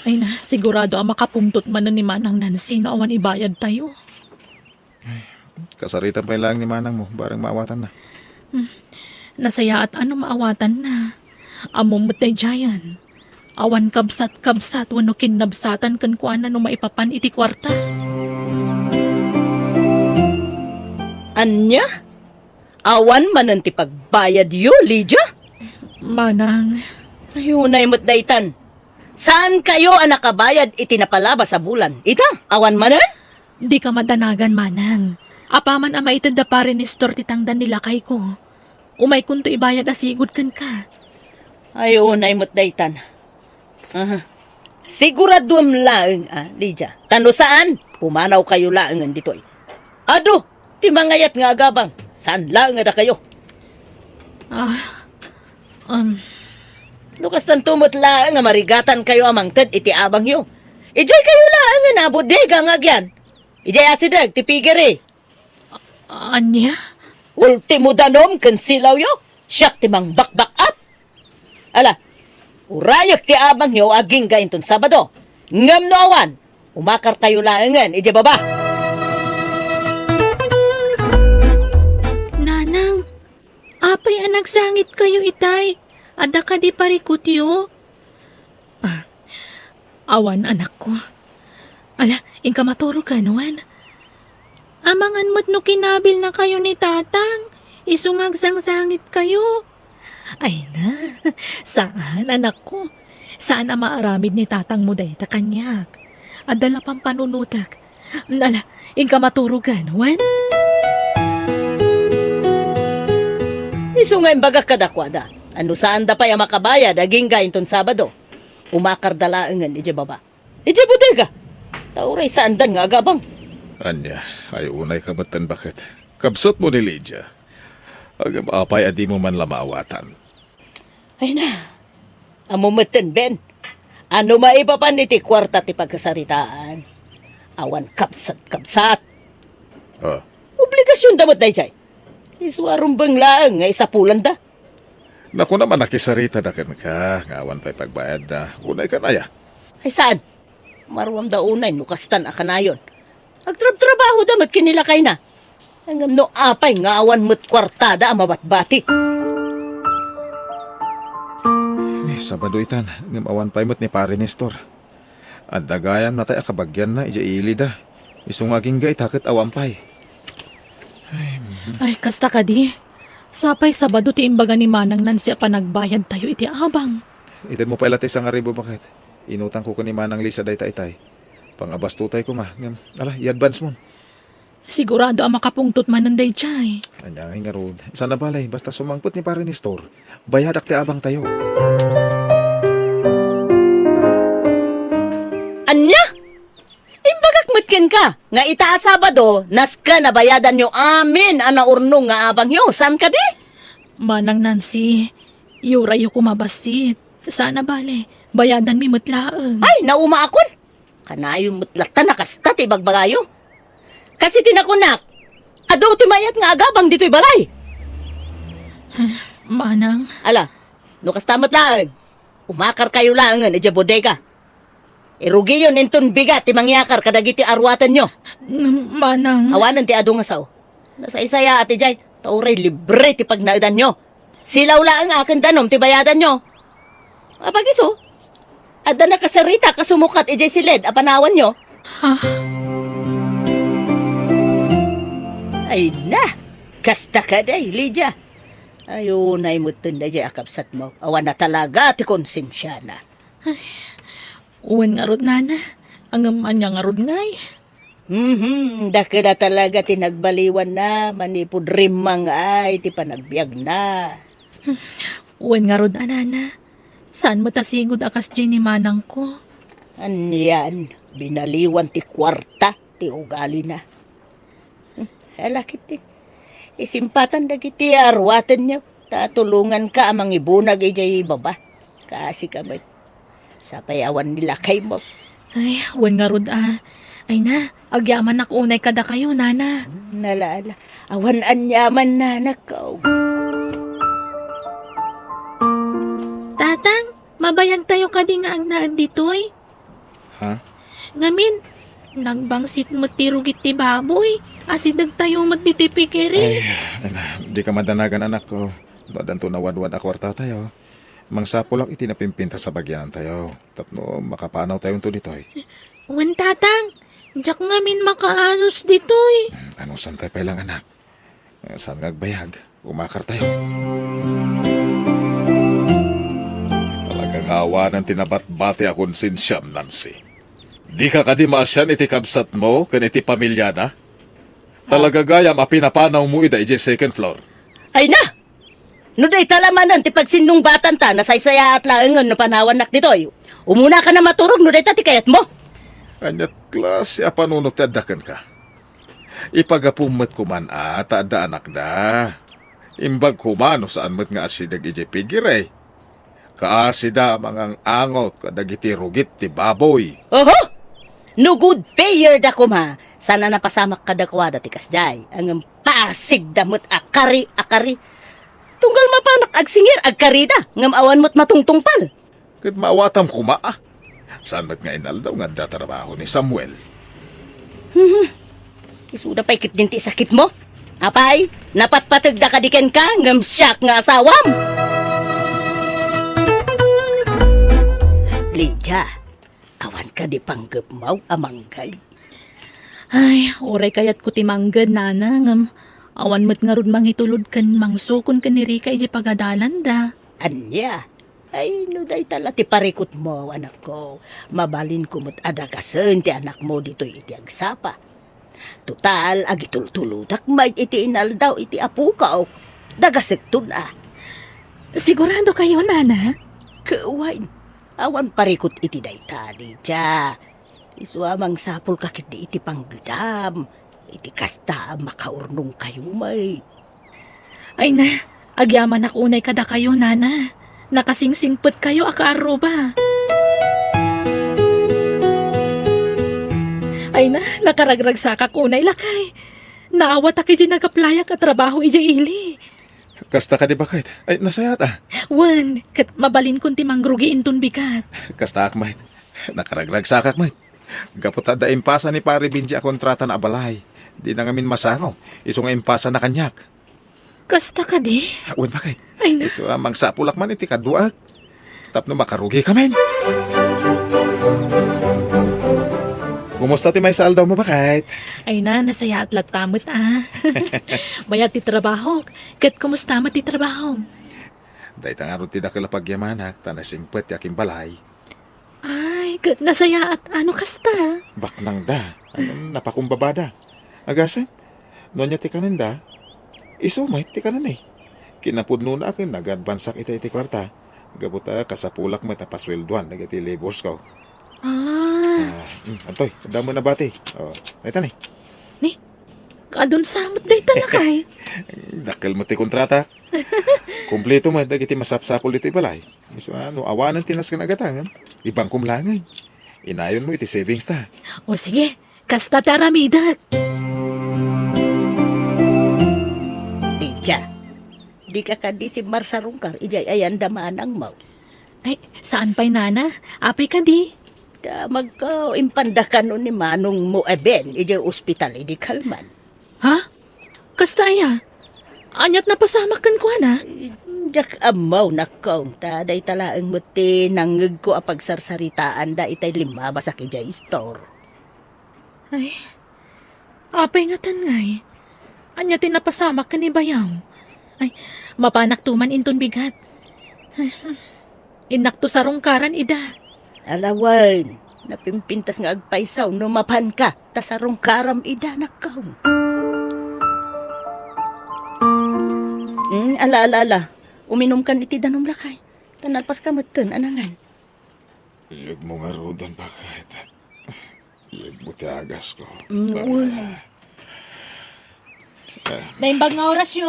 Ay na, sigurado a makapungtot manen ni Manang Nancy no awan ibayad tayo. Kasaritan pay laeng ni manangmo, bareng maawatanna. Hmm. Nasayaat a no maawatanna. Ammom met daydiayen. Awan kabsat-kabsat wenno kinnabsatan kenkuana no maipapan iti kuarta. Ania? Awan manen ti pagbayadyo, Lydia? Manang. Ay, unay met daytan. Saankayo a nakabayad iti napalabas a bulan? Ita, awan manen? Dika madanagan, Manang. Apaman a maited da Pari Nestor ti tangdan ni lakayko, umaykonto ibayad a sigud kenka. Ay, unay met daytan. Aha. Siguraduem laeng, a, Lydia. Ta no saan, pumanawkayo laengen ditoy. Adu ti mangayat nga agabang. Saan laeng a dakayo. Ah, um. No kastanto met laeng a marigatankayo a mangted iti abangyo, idiay kayo laengen a bodega nga agyan. Idiay asideg ti pigiri. Ania? Ultimo danom ken silawyo, siak ti mangbakbak-up. Ala, urayek ti abangyo agingga inton Sabado. Ngem no awan, umakarkayo laengen idiay baba. Nanang, apay a nagsangitkayo itay? Adda kadi parikutyo? Ah, awan, anakko. Ala, inka maturog, wen? Amangan met no kinabilnakayo ni Tatang, isu nga agsangsangitkayo. Ay na, saan, anakko. Saan a maaramid ni Tatangmo dayta kaniak. Adda la pampanunotek. Ala, inka maturog, wen? Isu nga imbagak kadakuada, a no saanda pay a makabayad agingga inton Sabado, umakarda laengen idiay baba. Idiay bodega. Ta uray saandan nga agabang. Ania, ay unay ka met ten baket. Kabsatmo ni Lydia. Ngem apay a dimo man la maawatan? Ay na, ammo met ten, Ben. Ano maipapan iti kuarta ti pagkasaritaan? Awan kabsat-kabsat. Ah. Obligasionda met daydiay. Isu a rumbeng laeng nga isapulanda. Nakuna man a kisaritada kenka nga awan pay pagbayadda. Unay kan aya? Ay saan? Maruamda unay no kastan a kanayon. Agtrabtrabahoda met ken ni lakayna. Ngem no apay nga awan met kuartada a mabatbati? Eh, Sabado itan, ngem awan pay met ni Pare Nestor. Adda gayam natay a kabagianna idiay ilida. Isu nga agingga ita ket awan pay. Ay, mhm. Ay, kasta kadi. Sapay Sabado ti imbaga ni Manang Nancy a panagbayadtayo iti abang. Itedmo pay la ti sangaribu baket. Inutangko ken ni Manang Lisa dayta itay. Pangabastotay koma, ngem, ala, i-advance mon. Sigurado a makapungtot manen daydiay. Ania ngay ngarud? Saan a bale, basta sumangpet ni Pare Nestor, bayadak ti abangtayo. Ania? Imbagak met kenka nga ita a Sabado, nasken a bayadanyo amin a naurnong nga abangyo, saan kadi? Manang Nancy, iurayyo koma bassit. Saan a bale, bayadanmi met laeng. Ay, naumaakon! Kanayon met latta a kasta ti ibagbagayo. Kas iti nakunak, adu ti mayat nga agabang ditoy balay. Manang. Ala, no kasta met laeng, umakarkayo laengen idiay bodega. Irugiyon inton bigat ti mangyakar kadagiti aruatenyo. Manang. Awanen ti adu nga sao. Nasaysayaat idiay, ta uray libre ti pagnaedanyo. Silaw laeng a ken danum ti bayadanyo. Apay isu, adda nakasarita a sumukat idiay siled a panawanyo. Ha? Ay na, kasta kadi, Lydia. Ay, unay met ten daydiay a kabsatmo. Awan a talaga ti konsensiana. Ay, wen ngarud, nana. Ngem ania ngarud ngay? Mhm, dakkel a talaga ti nagbaliwanna manipud rimmang-ay ti panagbiagna. Wen ngarud a, nana. Saan met a sigud a kasdiay ni manangko? Anian, binaliwan ti kuarta ti ugalina. Hmm, ala ketdi. Isimpatan dagiti aruatenyo, ta tulonganka a mangibunag idiay baba. Kaasika met. Sapay awan ni lakaymo. Ay, wen ngarud a. Ay na, agyamanak unay kadakayo, nana. Hmm, ala, ala. Awan aniaman, nanakko. Tatang, mabayagtayo kadi nga agnaed ditoy? Ha? Ngamin, nagbangsit met ti rugit ti baboy. Asidegtayo met ditoy pigiri. Ay, ala, dika madanagan, anakko. No addanto nawadwad a kuartatayo, mangsapulak iti napimpintas a bagianantayo tapno makapanawtayonto ditoy. Wen, tatang, diak ngamin makaanos ditoy. Anusantay pay lang, anak. Saan nga agbayag? Umakartayo. Talaga nga awanen ti nabatbati a konsensiam, Nancy. Dika kadi maasian iti kabsatmo ken iti pamiliana? Talaga gayam a pinapanawmo ida idiay second floor. Ay na! No dayta la manen ti pagsinnungbatanta, nasaysayaat laengen no panawannak ditoy. Umunaka a maturog no dayta ti kayatmo. Ania klase a panunot ti adda kenka? Ipagapum met koman a ta adda anakda. Imbag koma no saan met nga asideg idiay pigiri. Kaasida a mangang-angot kadagiti rugit ti baboy. Oho! No good payer da koma, saan a napasamak kadakuada ti kasdiay. Ngem pasigda met a kari a kari. Tunggal mapanak agsingir, agkarida, ngem awan met matungtungpal. Ket maawatam koma, a. Saan met nga inaldaw nga adda trabaho ni Samuel? Hmm. Isuda pay ketdin ti sakitmo? Apay, napatpategda kadi kenka, ngem siak nga asawam? Lydia, awan kadi panggepmaw a mangged? Ay, uray kayatko ti mangged, nana, ngem awan met ngarud mangitulod ken mangsukon ken ni Rica idiay pagadalanda. Ania? Ay, no dayta la ti parikutmo, anakko, mabalinko met a dagasen ti anakmo ditoy iti agsapa. Total, agitultulodak met iti inaldaw iti apokaw. Dagasekton a. Sigurado kayo, nana? Wen, awan parikut iti dayta, Lydia. Isu a mangsapulka ketdi iti panggedam, iti kasta a makaurnongkayo met. Ay na, agyamanak unay kadakayo, nana. Nakasingsingpetkayo a kaarruba. Ay na, nakaragragsakak unay, lakay. Naawatak idiay nagaplayak a trabaho idiay ili. Kasta kadi, baket? Ay, nasayaat a. Wen, ket mabalinkon ti mangrugi inton bigat. Kastaak met. Nakaragragsakak met. Gapu ta adda impasa ni Pare Benji a kontratana a balay. Dina ngamin masaro, isu nga impasana kaniak. Kasta kadi? Wen, baket. Ay na. Isu a mangsapulak man iti kaduaek tapno makarugikamin. Kumusta ti maysa a aldawmo, baket? Ay na, nasayaat latta met a. Mayat ti trabahok. Ket kumusta met ti trabahom? Dayta ngarud ti dakel a pagyamanak, ta nasingpet ti akinbalay. Ay, ket nasayaat a no kasta. Baknangda. Ngem napakumbabada. Agasem, no ania ti kanenda, isu met ti kanenmi. Kinapudnona a ken nag-advansak iti, iti kuarta. Gapu ta kasapulak met a pasueldoan dagiti laborsko. Ah. Ah, mm, antoy, adda met nabati. Oh, dayta ni. Ni, kaadun sa met dayta, lakay. Dakkel met ti kontrata. Kompleto met dagiti masapsapul ditoy balay. Isu a, no awanen ti nasken a gatangem, ibangkom laengen. Inayonmo iti savings ta. O sige, kasta ti aramidek. Lydia, dika kadi simmarsarungkar idiay ayan da manangmo? Ay, saan pay, nana. Apay kadi? Damagko, impanda kano ni manongmo a Ben idiay ospital idi kalman. Ha? Kasta aya? Aniat napasamak kenkuana? Diak ammo, nakkong, ta dayta laeng met ti nangngegko a pagsarsaritaanda itay limmabas a idiay store. Ay, apay ngatan ngay? Ania ti napasamak ken ni Bayaw? Ay, mapanak tuman inton bigat. Ay, hmm. Innakto sarungkaran ida. Ala wen, napimpintas nga agpayso no mapanka, ta sarungkaram ida, nakkong. Mm, ala, ala, ala. Uminumkan iti danom, lakay. Ta nalpaska metten a nangan. Iyegmo ngaruden, baket. Iyegmo ti agasko. Mm, wen. Naimbag nga orasyo.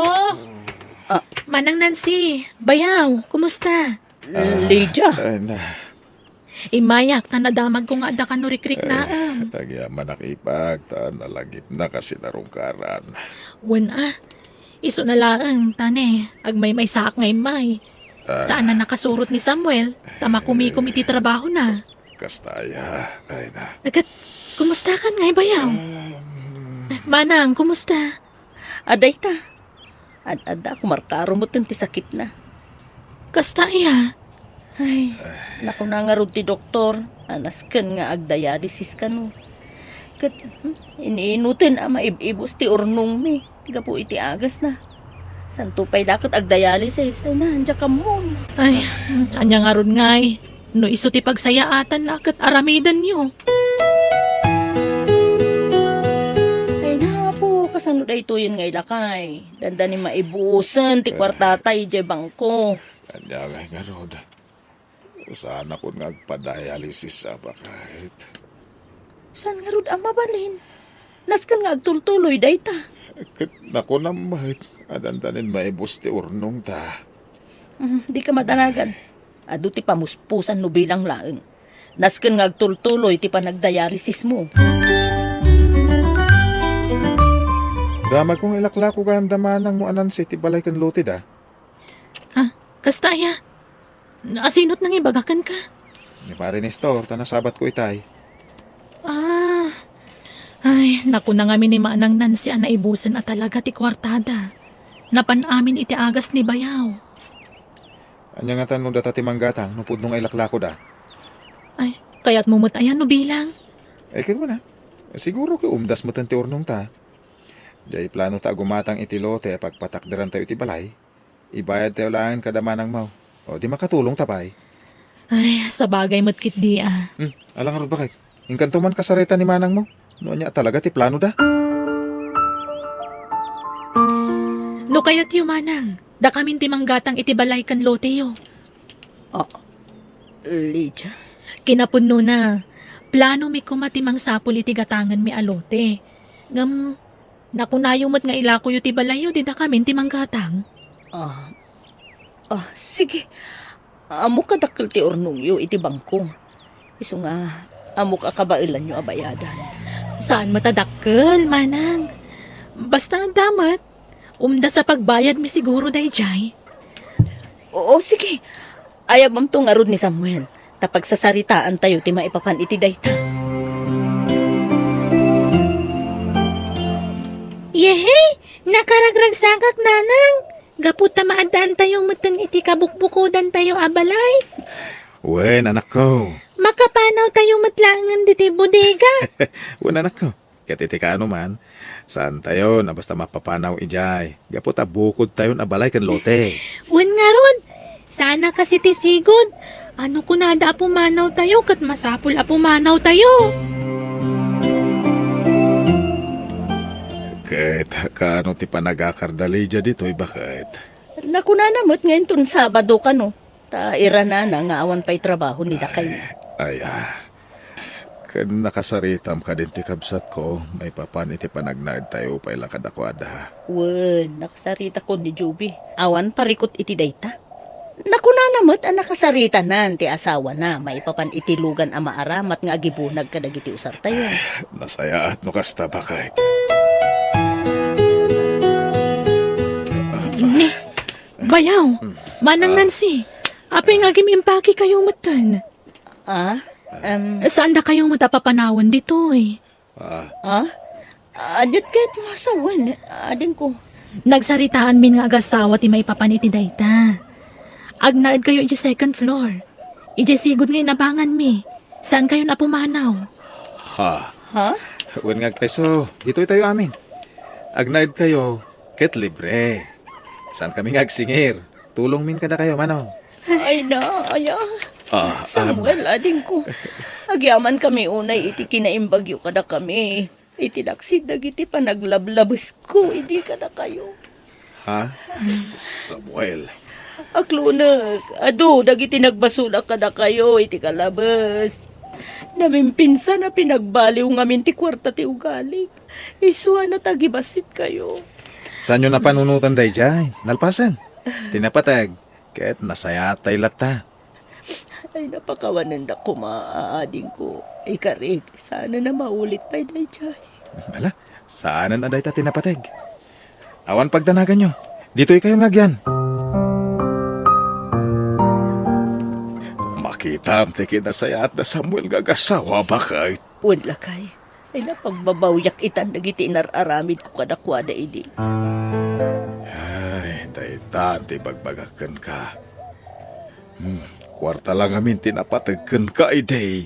Ah. Manang Nancy, Bayaw, kumusta? Ah, Lydia. Ay, na. Immayak, ta nadamagko nga adda kano rikriknaem. Ay, agyamanak, ipag, ta nalagipnak a sinarungkaran. Wen a, isu na laeng, ta ne, agmaymaysaak nga immay. Ah. Saan a nakasurot ni Samuel, ta makumikom iti trabahona. Kasta aya, ay na. Ket, kumusta kan ngay, Bayaw? Um. Manang, kumusta? Adayta. Ad-adda a kumarkaro metten ti sakitna. Kasta aya? Ay, nakuna ngarud ti doktor a nasken nga agdialysis kano. Ket, hmm, iniinuten a maib-ibus ti urnongmi gapu iti agasna. Santo pay la ket agdialysis, ay na, diak ammon. Ay, ania ngarud ngay? No isu ti pagsayaatanna ket aramidenyo. Ay, napo, kasano daytoyen nga ilakay? Dandani maibusen ti kuartata idiay bangko. Ania ngay ngarud? Saanakon nga agpadialysis a, baket. Saan ngarud a mabalin? Nasken nga agtultuloy dayta. Ket nakunam met a dandanin maibus ti urnongta. Mm, dika madanagan. Adu ti pamuspusan no bilang laeng. Nasken nga agtultuloy ti panagdialysismo. Damagko nga ilaklako gayam da manangmo a Nancy ti balay ken loteda. Ah, kasta aya? Asino ti nangibaga kenka? Ni Pare Nestor, ta nasabatko itay. Ah. Ay, nakuna ngamin ni Manang Nancy a naibusen a talaga ti kuartada. Napan amin iti agas ni Bayaw. Ania ngatan no data ti manggatang no pudno nga ilaklakoda? Ay, kayatmo met aya no bilang? Ay, ket kuna, siguro ket umdas metten ti urnongta. Diay planota a gumatang iti lote a pagpatakderantayo iti balay. Ibayadtayo laengen kada manangmo. O, di makatulongta pay. Ay, sabagay met ketdi a. Hmm, ala ngarud, baket. Inkanto man kasarita ni manangmo no ania talaga ti planoda. No kayatyo, manang, dakamin ti manggatang iti balay ken loteyo. Ah, Lydia? Kinapudnona, Plano mi koma ti mangsapul iti gatangenmi a lote. Ngem, nakunayo met nga ilakoyo ti balayyo dida kamin ti manggatang. Ah, ah, sige. Ammok a dakkel ti urnongyo iti bangko. Isu nga, ammok a kabaelanyo a bayadan. Saan met a dakkel, manang. Basta adda met. Umdas a pagbayadmi siguro daydiay. Oo, sige. Ayabamto ngarud ni Samuel, ta pagsasaritaantayo ti maipapan iti dayta. Yehey! Nakaragragsakak, nanang! Gapu ta maaddaantayo metten iti kabukbukodantayo a balay. Wen, anakko. Makapanawtayo met laengen ditoy bodega. Wen, anakko. Ket iti kaano man, saantayon a basta mapapanaw idiay, gapu ta bukodtayon a balay ken lote. Wen ngarud, saan a kasi ti sigud. Ano kunada a pumanawtayo ket masapul a pumanawtayo. Ket kaano ti panagakar da Lydia ditoy, baket? Nakunana met nga inton Sabado kano. Ta iranana nga awan pay trabaho ni dakayna. Ay, ah. Ken nakasaritam kadin ti kabsatko, maipapan iti panagnaedtayo pay la kadakuada. Wen, nakasaritakon ni Joby. Awan parikut iti dayta. Nakunana met a nakasaritanan ti asawana maipapan iti lugan a maaramat nga agibunag kadagiti usartayo. Nasayaat no kasta, baket. Ne, bayaw, Manang Nancy, apay nga agim-impakekayo metten? Ah? Em. Saandakayo met a papanawen ditoy? Ah? Ah? Aniat ket masawen, adingko. Nagsaritaanmin nga agasawa ti maipapan iti dayta. Agnaedkayo iti second floor. Idiay sigud nga inabanganmi. Saankayon a pumanaw. Ha? Ha? Wen nga agpayso, ditoytayo amin. Agnaedkayo, ket libre. Saankami nga agsingir. Tulongmin kadakayo, manong. Ay na, aya. Ah, Samuel, adingko. Agyamankami unay iti kinaimbagyo kadakami. Iti laksid dagiti panaglablabesko idi kadakayo. Ha? Samuel. Aklonek, adu dagiti nagbasolak kadakayo iti kalabes. Namimpinsan a pinagbaliw ngamin ti kuarta ti ugalik. Isu a natagibasitkayo. Saanyo napanunotan daydiay? Nalpasen. Ti napateg, ket nasayaattay latta. Ay, napakawanendak koma, adingko. Ikarik, saanen a maulit pay daydiay. Ala, saanen a dayta ti napateg. Awan pagdanaganyo. Ditoykayo nga agyan. Makitam ti kinasayaat da Samuel nga agasawa, baket. Wen, lakay. Ay, napagbabawiak itan dagiti inar-aramidko kadakuada idi. Ay, daytan ti ibagbagak kenka. Hmm, kuarta la ngamin ti napateg kenka idi.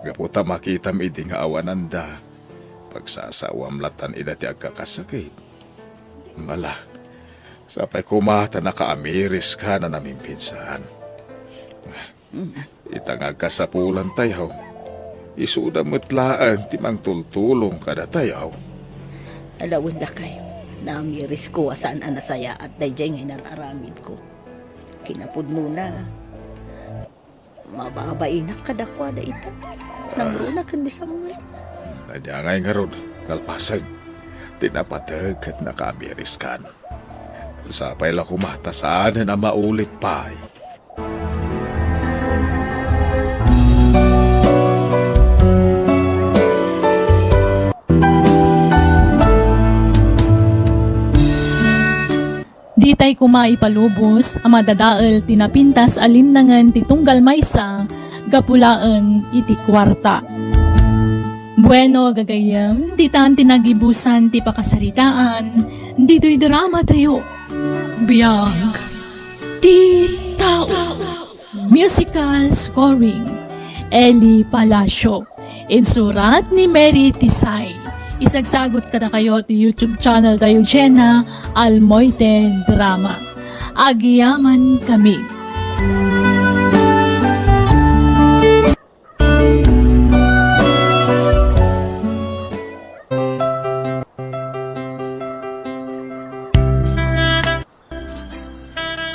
Gapu ta makitam idi nga awananda, pagsasawam latan ida ti agkakasakit. Ala, sapay koma ta nakaamiriskan a namimpinsan. Ita nga agkasapulantayo, isuda met laeng ti mangtultulong kadatayo. Ala, wen, lakay, naamirisko a saan a nasayaat daydiay nga inar-aramidko. Kinapudnona, mababainak kadakuada ita. Nangruna ken ni Samuel. Ania ngay ngarud, nalpasen ti napateg ket nakaamiriskan. Sapay la koma ta saanen a maulit pay. Ditay koma ipalubos a madadael ti napintas a linnangen ti tunggal maysa gapu laeng iti kuarta. Bueno, gagayyem, ditan ti nagibusan ti pakasaritaan ditoy drama tayo. Biag ti tao. Musical scoring, Eli Palacio. Insurat ni Mary Tisay. Isagsagot kadakayo ti YouTube channel tayo, Jenna Almoite Drama. Agyaman kami.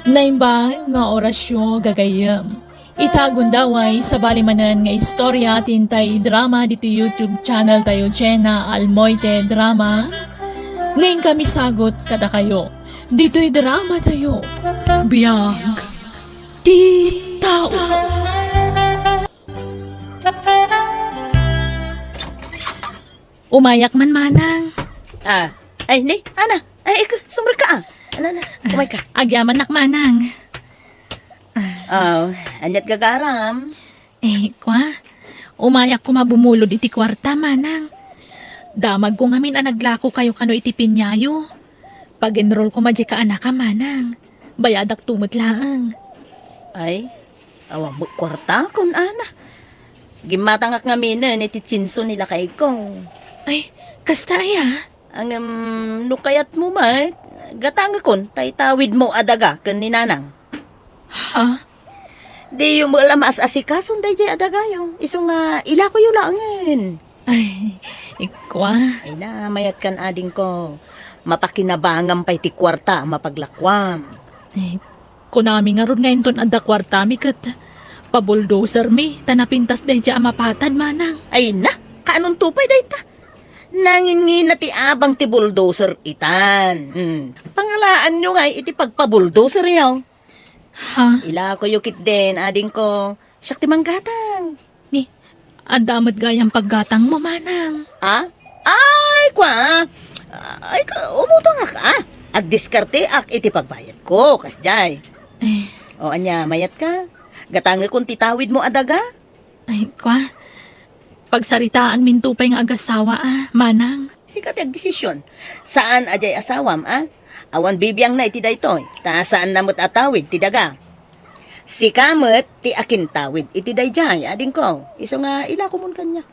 Naimbag nga orasyo, gagayyem. Ita gundaway, sabali manen nga istorya ti intay idrama ditoy YouTube channel tayo, Jenna Almoite Drama. Ngem kami sagut kadakayo ditoy drama tayo. Biag ti tao. Umayak man, manang. Ah, ay, ni, Ana. Ay, ik-, sumrek ka, ah. Ana, ana, umay ka. Agyamanak, manang. Ah, aniat gagaram? Eh, kwa, umayak koma bumulod iti kuarta, manang. Damagko ngamin a naglakokayo kano iti piñayo. Pag-enrollko madi kaanaka, manang. Bayadak to met laeng. Ay, awan met kuartakon, Ana. Gimmatangak ngaminen iti tsinso ni lakayko. Ay, kasta aya? Ngem, no kayatmo met, gatangekon ta itawidmo a daga ken ni Nanang. Ha? Diyo met la maas-asikason daydiay a dagayo. Isu nga, ilakoyo laengen. Ay, ikwa. Ay na, mayatkan adingko. Mapakinabangam pay ti kuarta a mapaglakuam. Ay, kunami ngarud nga inton adda kuartami ket pabuldosermi ta napintas daydiay a mapatad, manang. Ay na, kaanonto pay dayta? Nanginnginna ti abang ti bulldozer itan. Hmm. Pangalaanyo ngay iti pagpabuldoseryo. Ha? Ilakoyo ketdin, adingko. Siak ti manggatang. Ni, adda met gayam paggatangmo, manang. Ah? Ay, kwa. Ay, ka-, umutongak, ah. Agdiskarteak iti pagbayadko, kasdiay. Eh. O, ania, mayatka? Gatangekon ti tawidmo a daga? Ay, kwa. Pagsaritaanminto pay nga agasawa, a, manang. Sika ti agdesisyon. Saan a diay asawam, a? Awan bibiangna iti daytoy, ta saanna met a tawid ti daga. Sika met ti akintawid iti daydiay, adingko. Isu nga ilakomon kaniak.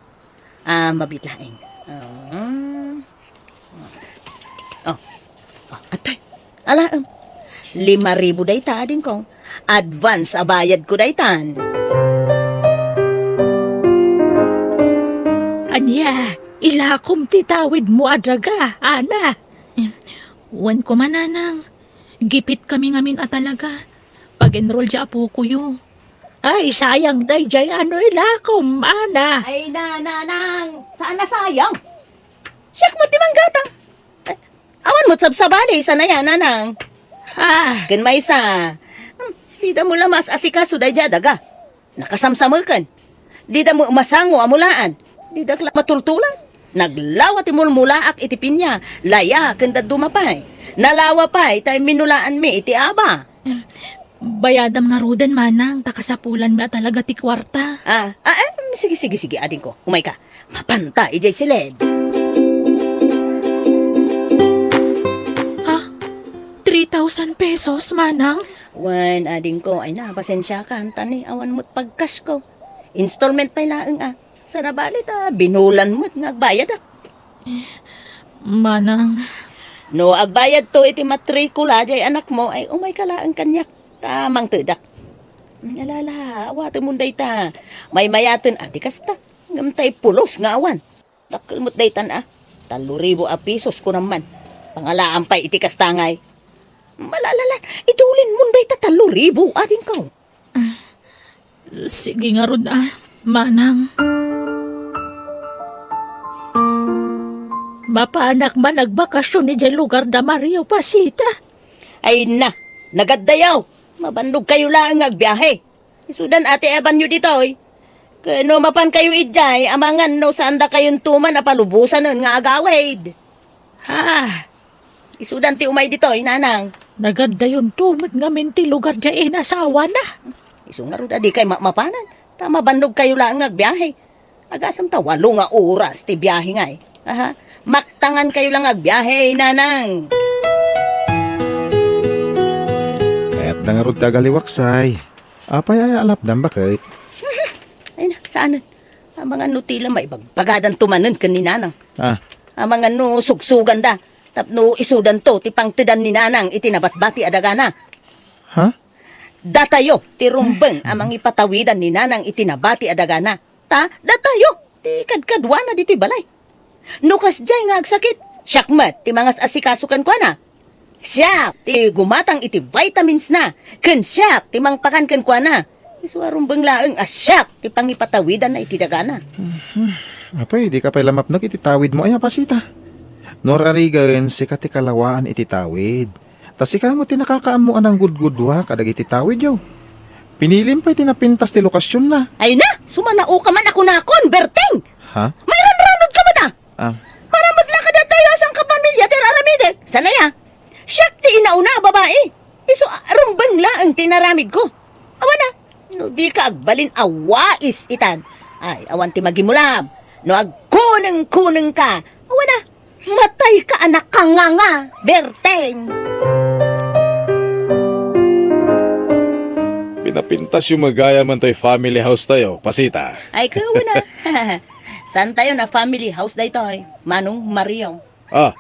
A, mabiit laeng. Ah. Oh. Oh, atoy. Ala, em. Lima ribu dayta, adingko. Advance a bayadko daytan. Ania, ilakom ti tawidmo a daga, Ana. Wen koma, nanang. Gipitkami ngamin a talaga. Pag-enroll diay apokoyo. Ay, sayang daydiay a no ilakom, Ana. Ay, na, nanang. Saan a sayang? Siak met ti manggatang. Eh, awan met sabsabali, saan aya, nanang? Ah. Ken maysa, hmm, dida met la maas-asikaso daydiay a daga. Nakasamsameken. Dida met masango a mulaan. Didak la matultulan. Naglawa ti mulmulaak iti piña, laya, ken dadduma pay. Nalawa pay ta imminulaanmi iti aba. Em, bayadam ngaruden, manang, ta kasapulanmi a talaga ti kuarta. Ah, ah, em, sige, sige, sige, adingko. Umayka. Mapanta idiay siled. Ha? Three thousand pesos, manang? Wen, adingko, ay na, pasensiakan, ta ni, awan met pagkashko. Installment pay laeng, a. Saan a bali ta binulan met nga agbayadak. Manang. No agbayadto iti matrikula diay anakmo, ay umayka laeng kaniak, ta mangtedak. Alala, awatemon dayta. Maymayaten a ti kasta. Ngem tay pulos nga awan. Dakkel met daytan a. Tallo ribu a pesos, kunam man. Pangalaan pay iti kasta ngay. Malalalan, idulinmon dayta tallo ribu, adingko. Sige ngarud a, manang. Mapanak man agbakasyon idiay lugar da Mario Pasita. Ay na, nagaddayaw. Mabannogkayo laeng nga agbiahe. Isudan a ti ebanyo ditoy. Ken no mapankayo idiay, amangan no saandakayonto man a palubosanen nga agawid. Ha? Isudan ti umay ditoy, nanang. Nagandayonto met ngamin ti lugar diay inasawana. Isu ngarud a dikay mapmapanan, ta mabannogkayo laeng nga agbiahe. Agasem ta walo nga oras ti biahe ngay. Aha. Maktangankayo la nga agbiahe, nanang. Kayatna ngarud ti agaliwaksay. Apay aya a lapdam, baket? Ay na, saanen. Amangan no ti la maibagbagadanto manen ken ni nanang. Ah. Amangan no sugsuganda. Tapno isudanto ti pangtedan ni nanang iti nabatbati a dagana. Ha? Datayo ti rumbeng a mangipatawidan ni nanang iti nabati a dagana. Ta, datayo ti kadkaduana ditoy balay. No kasdiay nga agsakit, siak met ti mangas-asikaso kenkuana. Siak ti gumatang iti vitamins na, ken siak ti mangpakan kenkuana. Isu a rumbeng laeng a siak ti pangipatawidanna iti dagana. Apay, dika pay la mapnek iti tawidmo, ay, a Pasita. No ar-arigen, sika ti kalawaan iti tawid. Ta sika met ti nakakaammo a nanggudgudua kadagiti tawidyo. Pinilim pay ti napintas ti lokasionna. Ay na, sumanaoka man a kunakon, Berteng! Ha? Mairanranudka met a! Ah. Maramut la kadatayo a sangkapamilya ti ar-aramidek. Saan aya? Siak ti inauna a babai. Isu a rumbeng laeng ti inaramidko. Awan a, no dika agbalin a wais itan. Ay, awan ti magimulab. No agkunengkunengka, awan a, matayka a nakanganga, Berteng. Pinapintasyo met gayam toy family house tayo, Pasita. Ay, kawan a. Saantayo a family house daytoy, Manong Mario? Ah.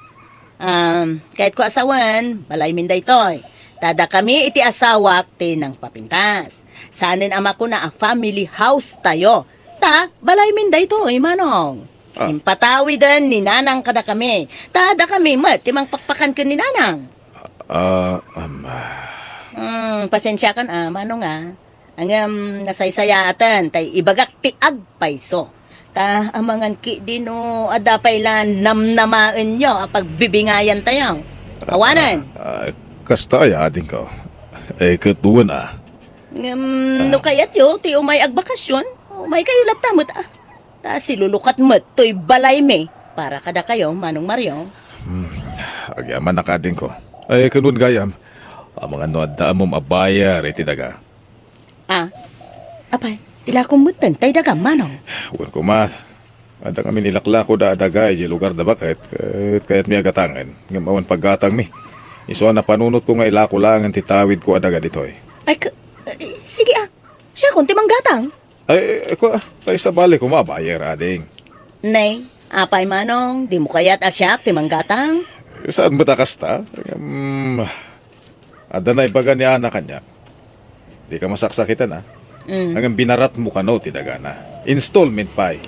Um, kayatko a sawen, balaymin daytoy. Ta dakami iti asawak ti nangpapintas. Saanen a makuna a family house tayo. Ta balaymin daytoy, Manong. Ah. Impatawiden ni Nanang kadakami. Ta dakami met ti mangpakpakan ken ni Nanang. Ah, um, ah. Hmm, pasensiakan a, Manong a. Ngem nasaysayaaten tay ibagak ti agpayso. Ta amangan ketdi no adda pay la namnamaenyo a pagbibingayan tayo. Awanen. Ah, ah, kasta aya, adingko. Eh, ket wen a. Ngem no kayatyo ti umay agbakasyon, umaykayo latta met a. Ta silulukat met toy balaymi para kadakayo, Manong Mario. Hmm, agyamanak, adingko. Eh, ket wen gayam, amangan no adda ammom a buyer iti daga. Ah, apay, ilakom metten tay dagam, Manong. Wen koma, adda ngamin ilaklako da a daga idiay lugar da baket, ket kayatmi a gatangen, ngem awan paggatangmi. Isu a napanunotko nga ilako laengen ti tawidko a daga ditoy. Ay, k-, eh, sige a, siakon ti manggatang. Ay, ay, kua, tay sabali koma a buyer, ading. Nay, apay, Manong, dimo kayat a siak ti manggatang? Saan met a kasta? Ngem, adda naibaga ni Ana kaniak. Dika masaksakitan, a. Mm. Ngem binaratmo kano ti dagana. Installment pay.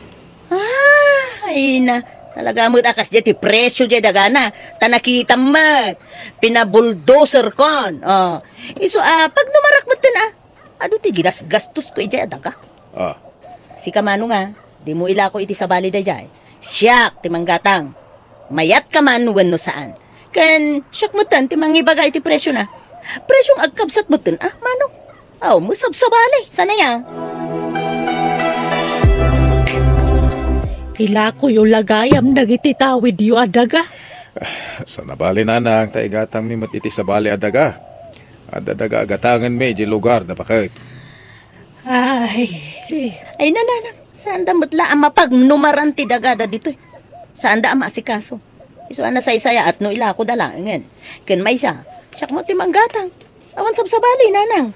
Ah, ay na. Talaga met a kasdiay ti presio diay dagana. Ta nakitam met. Pinabulldozer kon. Oh. Isu a, pagnumarak metten a. Adu ti ginasgastosko idiay a daga. Ah. Sika, Manong a, dimo ilako iti sabali daydiay. Siak ti manggatang. Mayatka man wenno saan. Ken siak metten ti mangibaga iti presiona. Presiong agkabsat metten a, Manong. Aw, masabsabali. Saan aya? Ilakoyo la gayam dagiti tawidyo a daga. Ah, saan a bali, Nanang, ta igatangmi met iti sabali a daga. Adda daga a gatangenmi idiay lugar da baket. Ay. Ay, Nanang, saanda met la a mapagnumaran ti dagada ditoy. Saanda a maasikaso. Isu a nasaysayaat no ilakoda laengen. Ken maysa, siak met ti manggatang. Awan sabsabali, Nanang.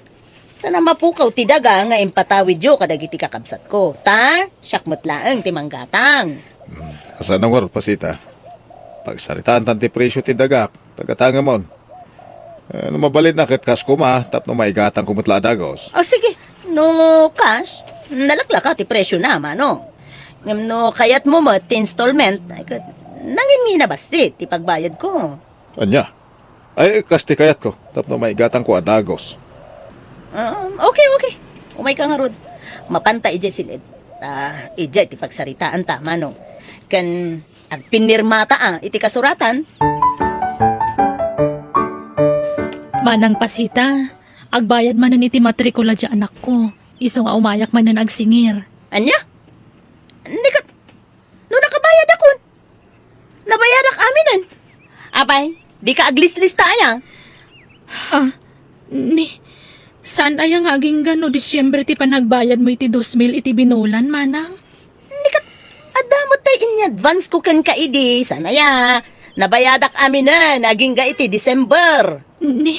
Saan a mapukaw ti daga nga impatawidyo kadagiti kakabsatko. Ta, siak met laeng ti manggatang. Hmm, saan a ngarud, Pasita? Pagsaritaantan ti presio ti dagak, ta gatangemon. Eh, no mabalinna ket kas koma, tapno maigatangko met la a dagus. Ah, sige. No cash, nalaklaka ti presiona, Manong. Ngem no kayatmo met ti installment, ay ket, nanginginabassit ti pagbayadko. Ania? Ay, kas ti kayatko, tapno maigatangko a dagus. Um, okay, okay. Umayka ngarud. Mapanta idiay sil-id. Ta, idiay ti pagsaritaanta, Manong. Ken agpinirmata a iti kasuratan. Manang Pasita, agbayad manen iti matrikula diay anakko. Isu nga umayak manen agsingir. Ania? Ni ket, no nakabayadakon? Nabayadak aminen. Apay, dika aglislista aya? Ha? Ni, saan aya nga agingga no Disiembre ti panagbayadmo iti dos mil iti binulan, Manang? Ni ket, adda met tay inyadvance ko kenka idi, saan aya? Nabayadak aminen, agingga iti December. Ni,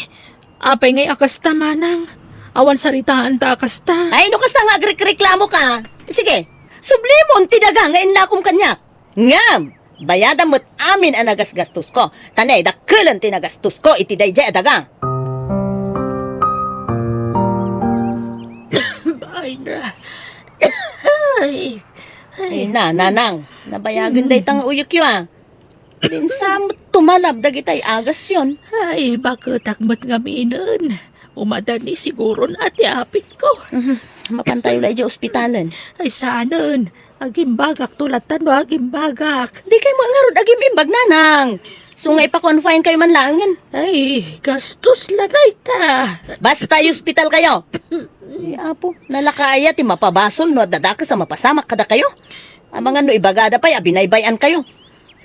apay ngay a kasta, Manang? Awan saritaanta a kasta. Ay, no kasta nga agrekreklamo ka. Sige, sublimon ti daga nga inlakom kaniak. Ngem, bayadam met amin a nagasgastosko. Ta ne, dakkelen ti nagastosko iti daydiay a daga. Ay, na. Ay, ay. Ay na, Nanang, nabayagen dayta nga uyekyo, a. Dinsa met tumalab dagitay agasyon. Ay, baketak met ngaminen. Umadani siguron a ti apitko. Mhm. Mapantayo la idiay ospitalen. Ay, saanen. Agimbagakto latta no agimbagak. Dikay met ngarud agimbag, nanang. Isu nga ipa-confine kayo man laengen. Ay, gastos la dayta. Basta idiay ospital kayo. Ay, apo, nalaka aya ti mapabasol no adda dakes a mapasamak kadakayo? Amangan no ibagada pay a binaybay-an kayo.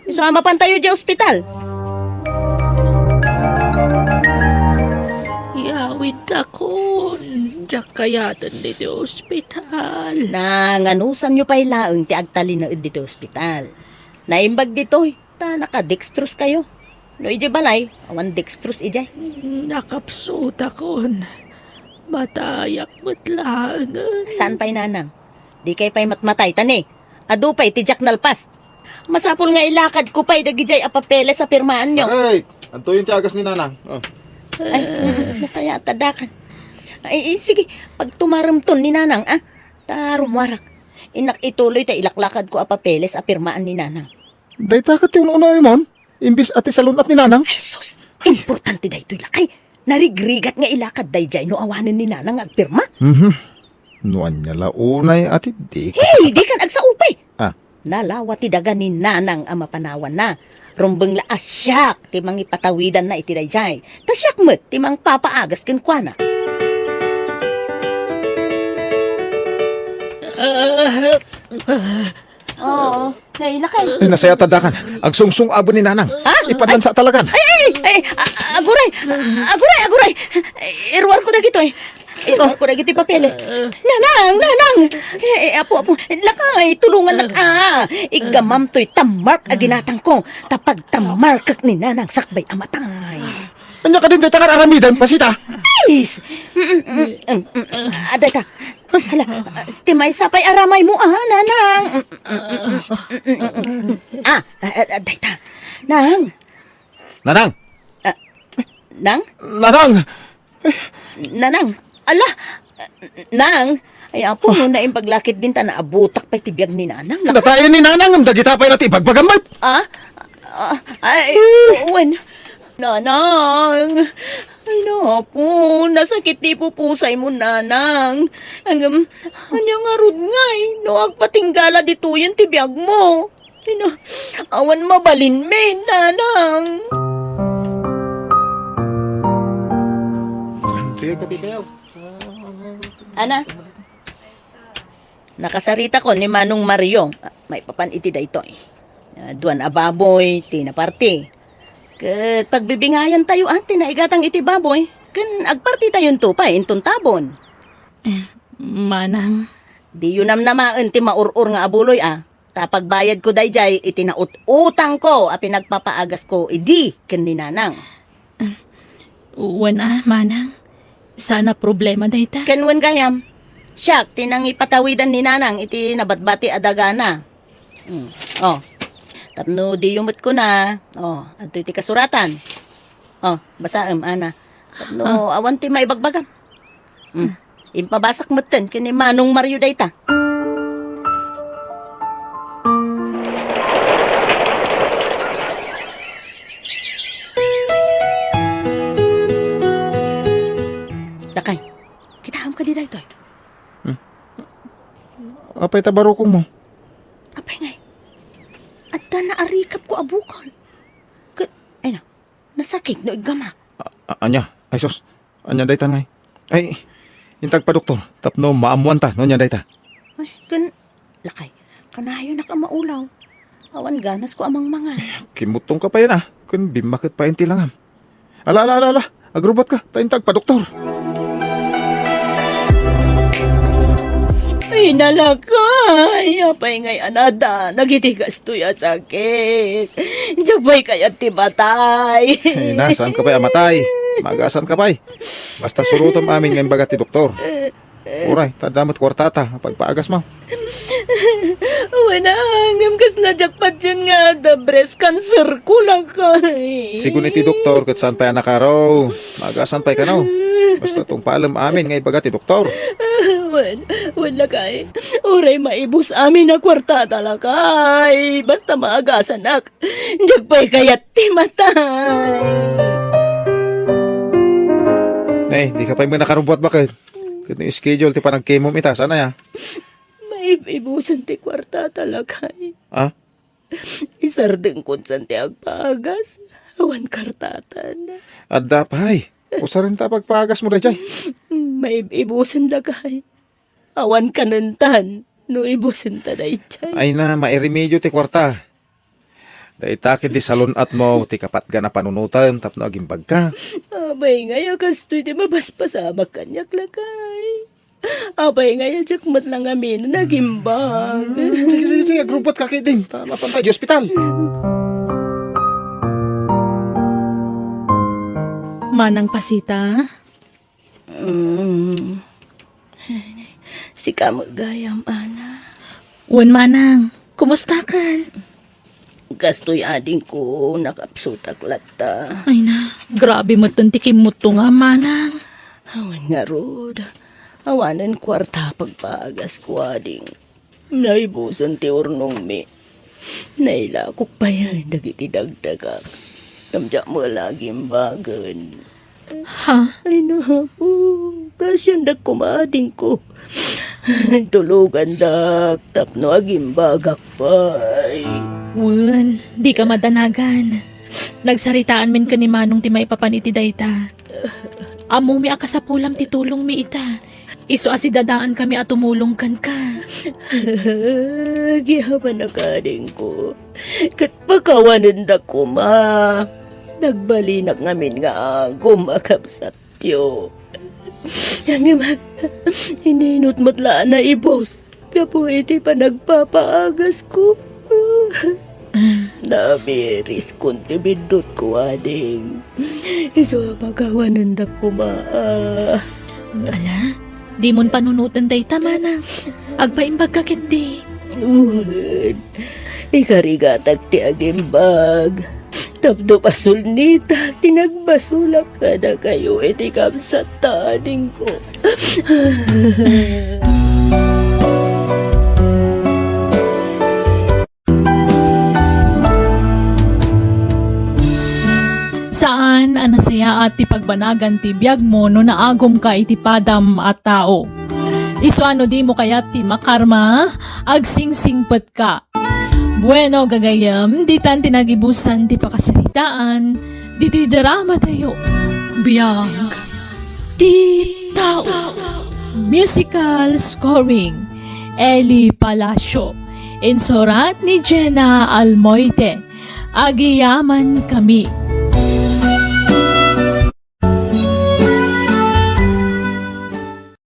Isu a mapantayo idiay ospital. Yawidakon, diak kayaten ditoy ospital. Nanganusanyo pay laeng ti agtalinaed ditoy ospital. Naimbag ditoy, ta naka-dextrose kayo. No idiay balay, awan dextrose idiay. Nakapsutakon. Matayak met laengen. Saan pay, nanang? Dikay pay matmatay, ta ni, adu pay ti diak nalpas. Masapul nga ilakadko pay dagidiay a papeles a pirmaanyo. Ay, adtoyen ti agas ni Nanang. Oh. Ay, nasayaat ta dakan. Ay, eh, sige, pagtumaremton ni Nanang, ah. Ta rummuarak. Innak ituloy ta ilaklakadko a papeles a pirmaan ni Nanang. Dayta ket ti un-unaymon, imbes a ti salun-at ni Nanang. Ay, sus! Ay. Importante daytoy, lakay. Narigrigat nga ilakad daydiay no awanen ni Nanang nga agpirma. Mhm. No ania la unay a ti dika. Hey, dikan agsaupay. Ah. Nalawa ti daga ni Nanang a mapanawanna. Rumbeng la a siak ti mangipatawidanna iti daydiay. Ta siak met ti mangpapaagas kenkuana. Ah, ah, Oo. Hey, lakay. Ay, nasayaat ta dakan. Agsungsong-abo ni Nanang. Ha? Ipanansa talagan. Ay, ay, ay, a-, aguray. Aguray, aguray. Iruarko dagitoy. Iruarko dagitoy papeles. Nanang, nanang. Eh, eh, apo, apo. Lakay, tulungannak, ah. Iggamamtoy tammark a ginatangko. Ta pagtammarkek ni Nanang sakbay a matay. Ania kadin dayta nga aramiden, Pasita? Ay, s-, mm, mm, mm, mm, mm. Ah, dayta. Hala, ah, ti maysa pay aramaymo, ah, Nanang. Ah, ah, ah, dayta. Nang. Nanang! Ah, Nang? Nanang! Nanang! Ala! Nang! Ay, apo, no naimbag la ketdin ta naabutak pay ti biag ni Nanang. Natayen ni Nanang, ngem dagita pay la ti ibagbagam met. Ah? Ah, ay, wen. Nanang! Ay, napo, nasakit ti pupusaymo, Nanang. Ngem, ania ngarud ngay, no agpatingga la ditoyen ti biagmo? Ay, na, awan mabalinmi, Nanang. Sige, kape kayo. Ana? Nakasaritakon ni Manong Mario, ah, maipapan iti daytoy. Ah, duan a baboy ti naparti. Ket pagbibingayantayo, ah, ti naigatang iti baboy, ken agpartitayonto pay inton tabon. Eh, manang. Diyo namnamaen ti maur-or nga abuloy, ah. Ta pagbayadko daydiay iti naut-utangko a pinagpapaagasko idi ken ni Nanang. Wen a, manang. Saan a problema dayta. Ken wen gayam, siak ti nangipatawidan ni Nanang iti nabatbati a dagana. Hmm. Oh. Tapno diyo met kuna. Oh, adtoy ti kasuratan. Oh, basaem, Ana. Tapno awan ti maibagbagam. Hmm. Impabasak metten ken ni Manong Mario dayta. Lakay, kitaem kadi daytoy? Hmm? Apay ta barukongmo? Apay ngay? Adda naarikapko a bukol. Ket, ay na, nasakit no iggamak. A-, a-, ania? Ay sus, ania dayta ngay? Ay, intag pa doktor, tapno maammoanta no ania dayta. Ay, ken, lakay, kanayonak a maulaw. Awan ganasko a mangmangan. Kimmuttongka pay na, ken bimmaket pay ti langam. Ala, ala, ala, ala, agrubotka, ta intag pa doktor. Ay, nalakay, apay ngay anada, nagiti gastoy a sakit. Diak pay kayat ti matay. Ay, na, saan ka pay a matay? Maagasan ka pay. Basta surotem amin nga imbaga ti doktor. Uray, ta adda met kuartata, pagpaagasmo. Wen a, ngem kasla diak patien nga adda breast cancer ko, lakay. Sigun iti doktor, ket saan pay a nakaro. Maagasan pay kano. Basta tungpalem amin nga ibaga ti doktor. Wen, wen, lakay. Uray maibus amin a kuartata, lakay. Basta maagasanak. Diak pay kayat ti matay. Ne, dika pay met nakarubbuat baket. Ket no schedule ti panagkemom ita, saan aya? Maib-ibusen ti kuartata, lakay. Ah? Isardengkon san ti agpaagas. Awan kartatan. Adda pay. Usarenta pagpaagasmo dayjay. Maib-ibusen, lakay. Awan kanentan no ibusenta dayjay. Ay na, mairemedio ti kuarta. Dayta ket di salun-atmo ti kapatgan a panunotem tapno agimbagka. Apay ngay a kastoy ti mapaspasamak kaniak, lakay? Apay ngay a diak met la ngamin nagimbag? Hmm, sige, sige, sige, agrupot ka ketdin. Ta, mapan tayo di ospital. Manang Pasita? Mm. Sika met gayam, Ana. Wen, Manang. Kumustakan? Kastoy, adingko, nakapsutak latta. Ay na, grabe metten ti kimmutto nga, Manang. Awan ngarud. Awanen kuarta pagpaagas ko, ading. Naibusen ti urnongmi. Nailakok pay dagiti dagdagak. Ngem diak met la agimbagen. Ha? Ay, napo. Kasiandak koma, adingko. Tulogandak tapno agimbagak pay. Wen, dika madanagan. Nagsaritaanmin ken ni Manong ti maipapan iti dayta. Ammomi a kasapulam ti tulongmi ita. Isu a sidadaankami a tumulong kenka. Agyamanak, adingko. Ket pakawanendak koma. Nagbalinak ngamin nga agum a kabsatyo. Ngem, ininut met la a naibus gapu iti panagpapaagasko. Namiriskon ti biddutko, ading. Isu a pakawanendak koma. Ala, dimon panunoten dayta, Manang. Agpaimbagka ketdi. Wen, ikarigatak ti agimbag. Tapno pasulnitak ti nagbasolak kadakayo iti kabsatta, adingko. Saan a nasayaat ti pagbanagan ti biagmo no naagumka iti padam a tao. Isu a no dimo kayat ti makarma, agsingsingpetka. Bueno, gagayyem, ditan ti nagibusan ti pakasaritaan ditoy drama tayo. Biag ti tao. Musical scoring, Eli Palacio. Insurat ni Jenna Almoite. Agyamankami.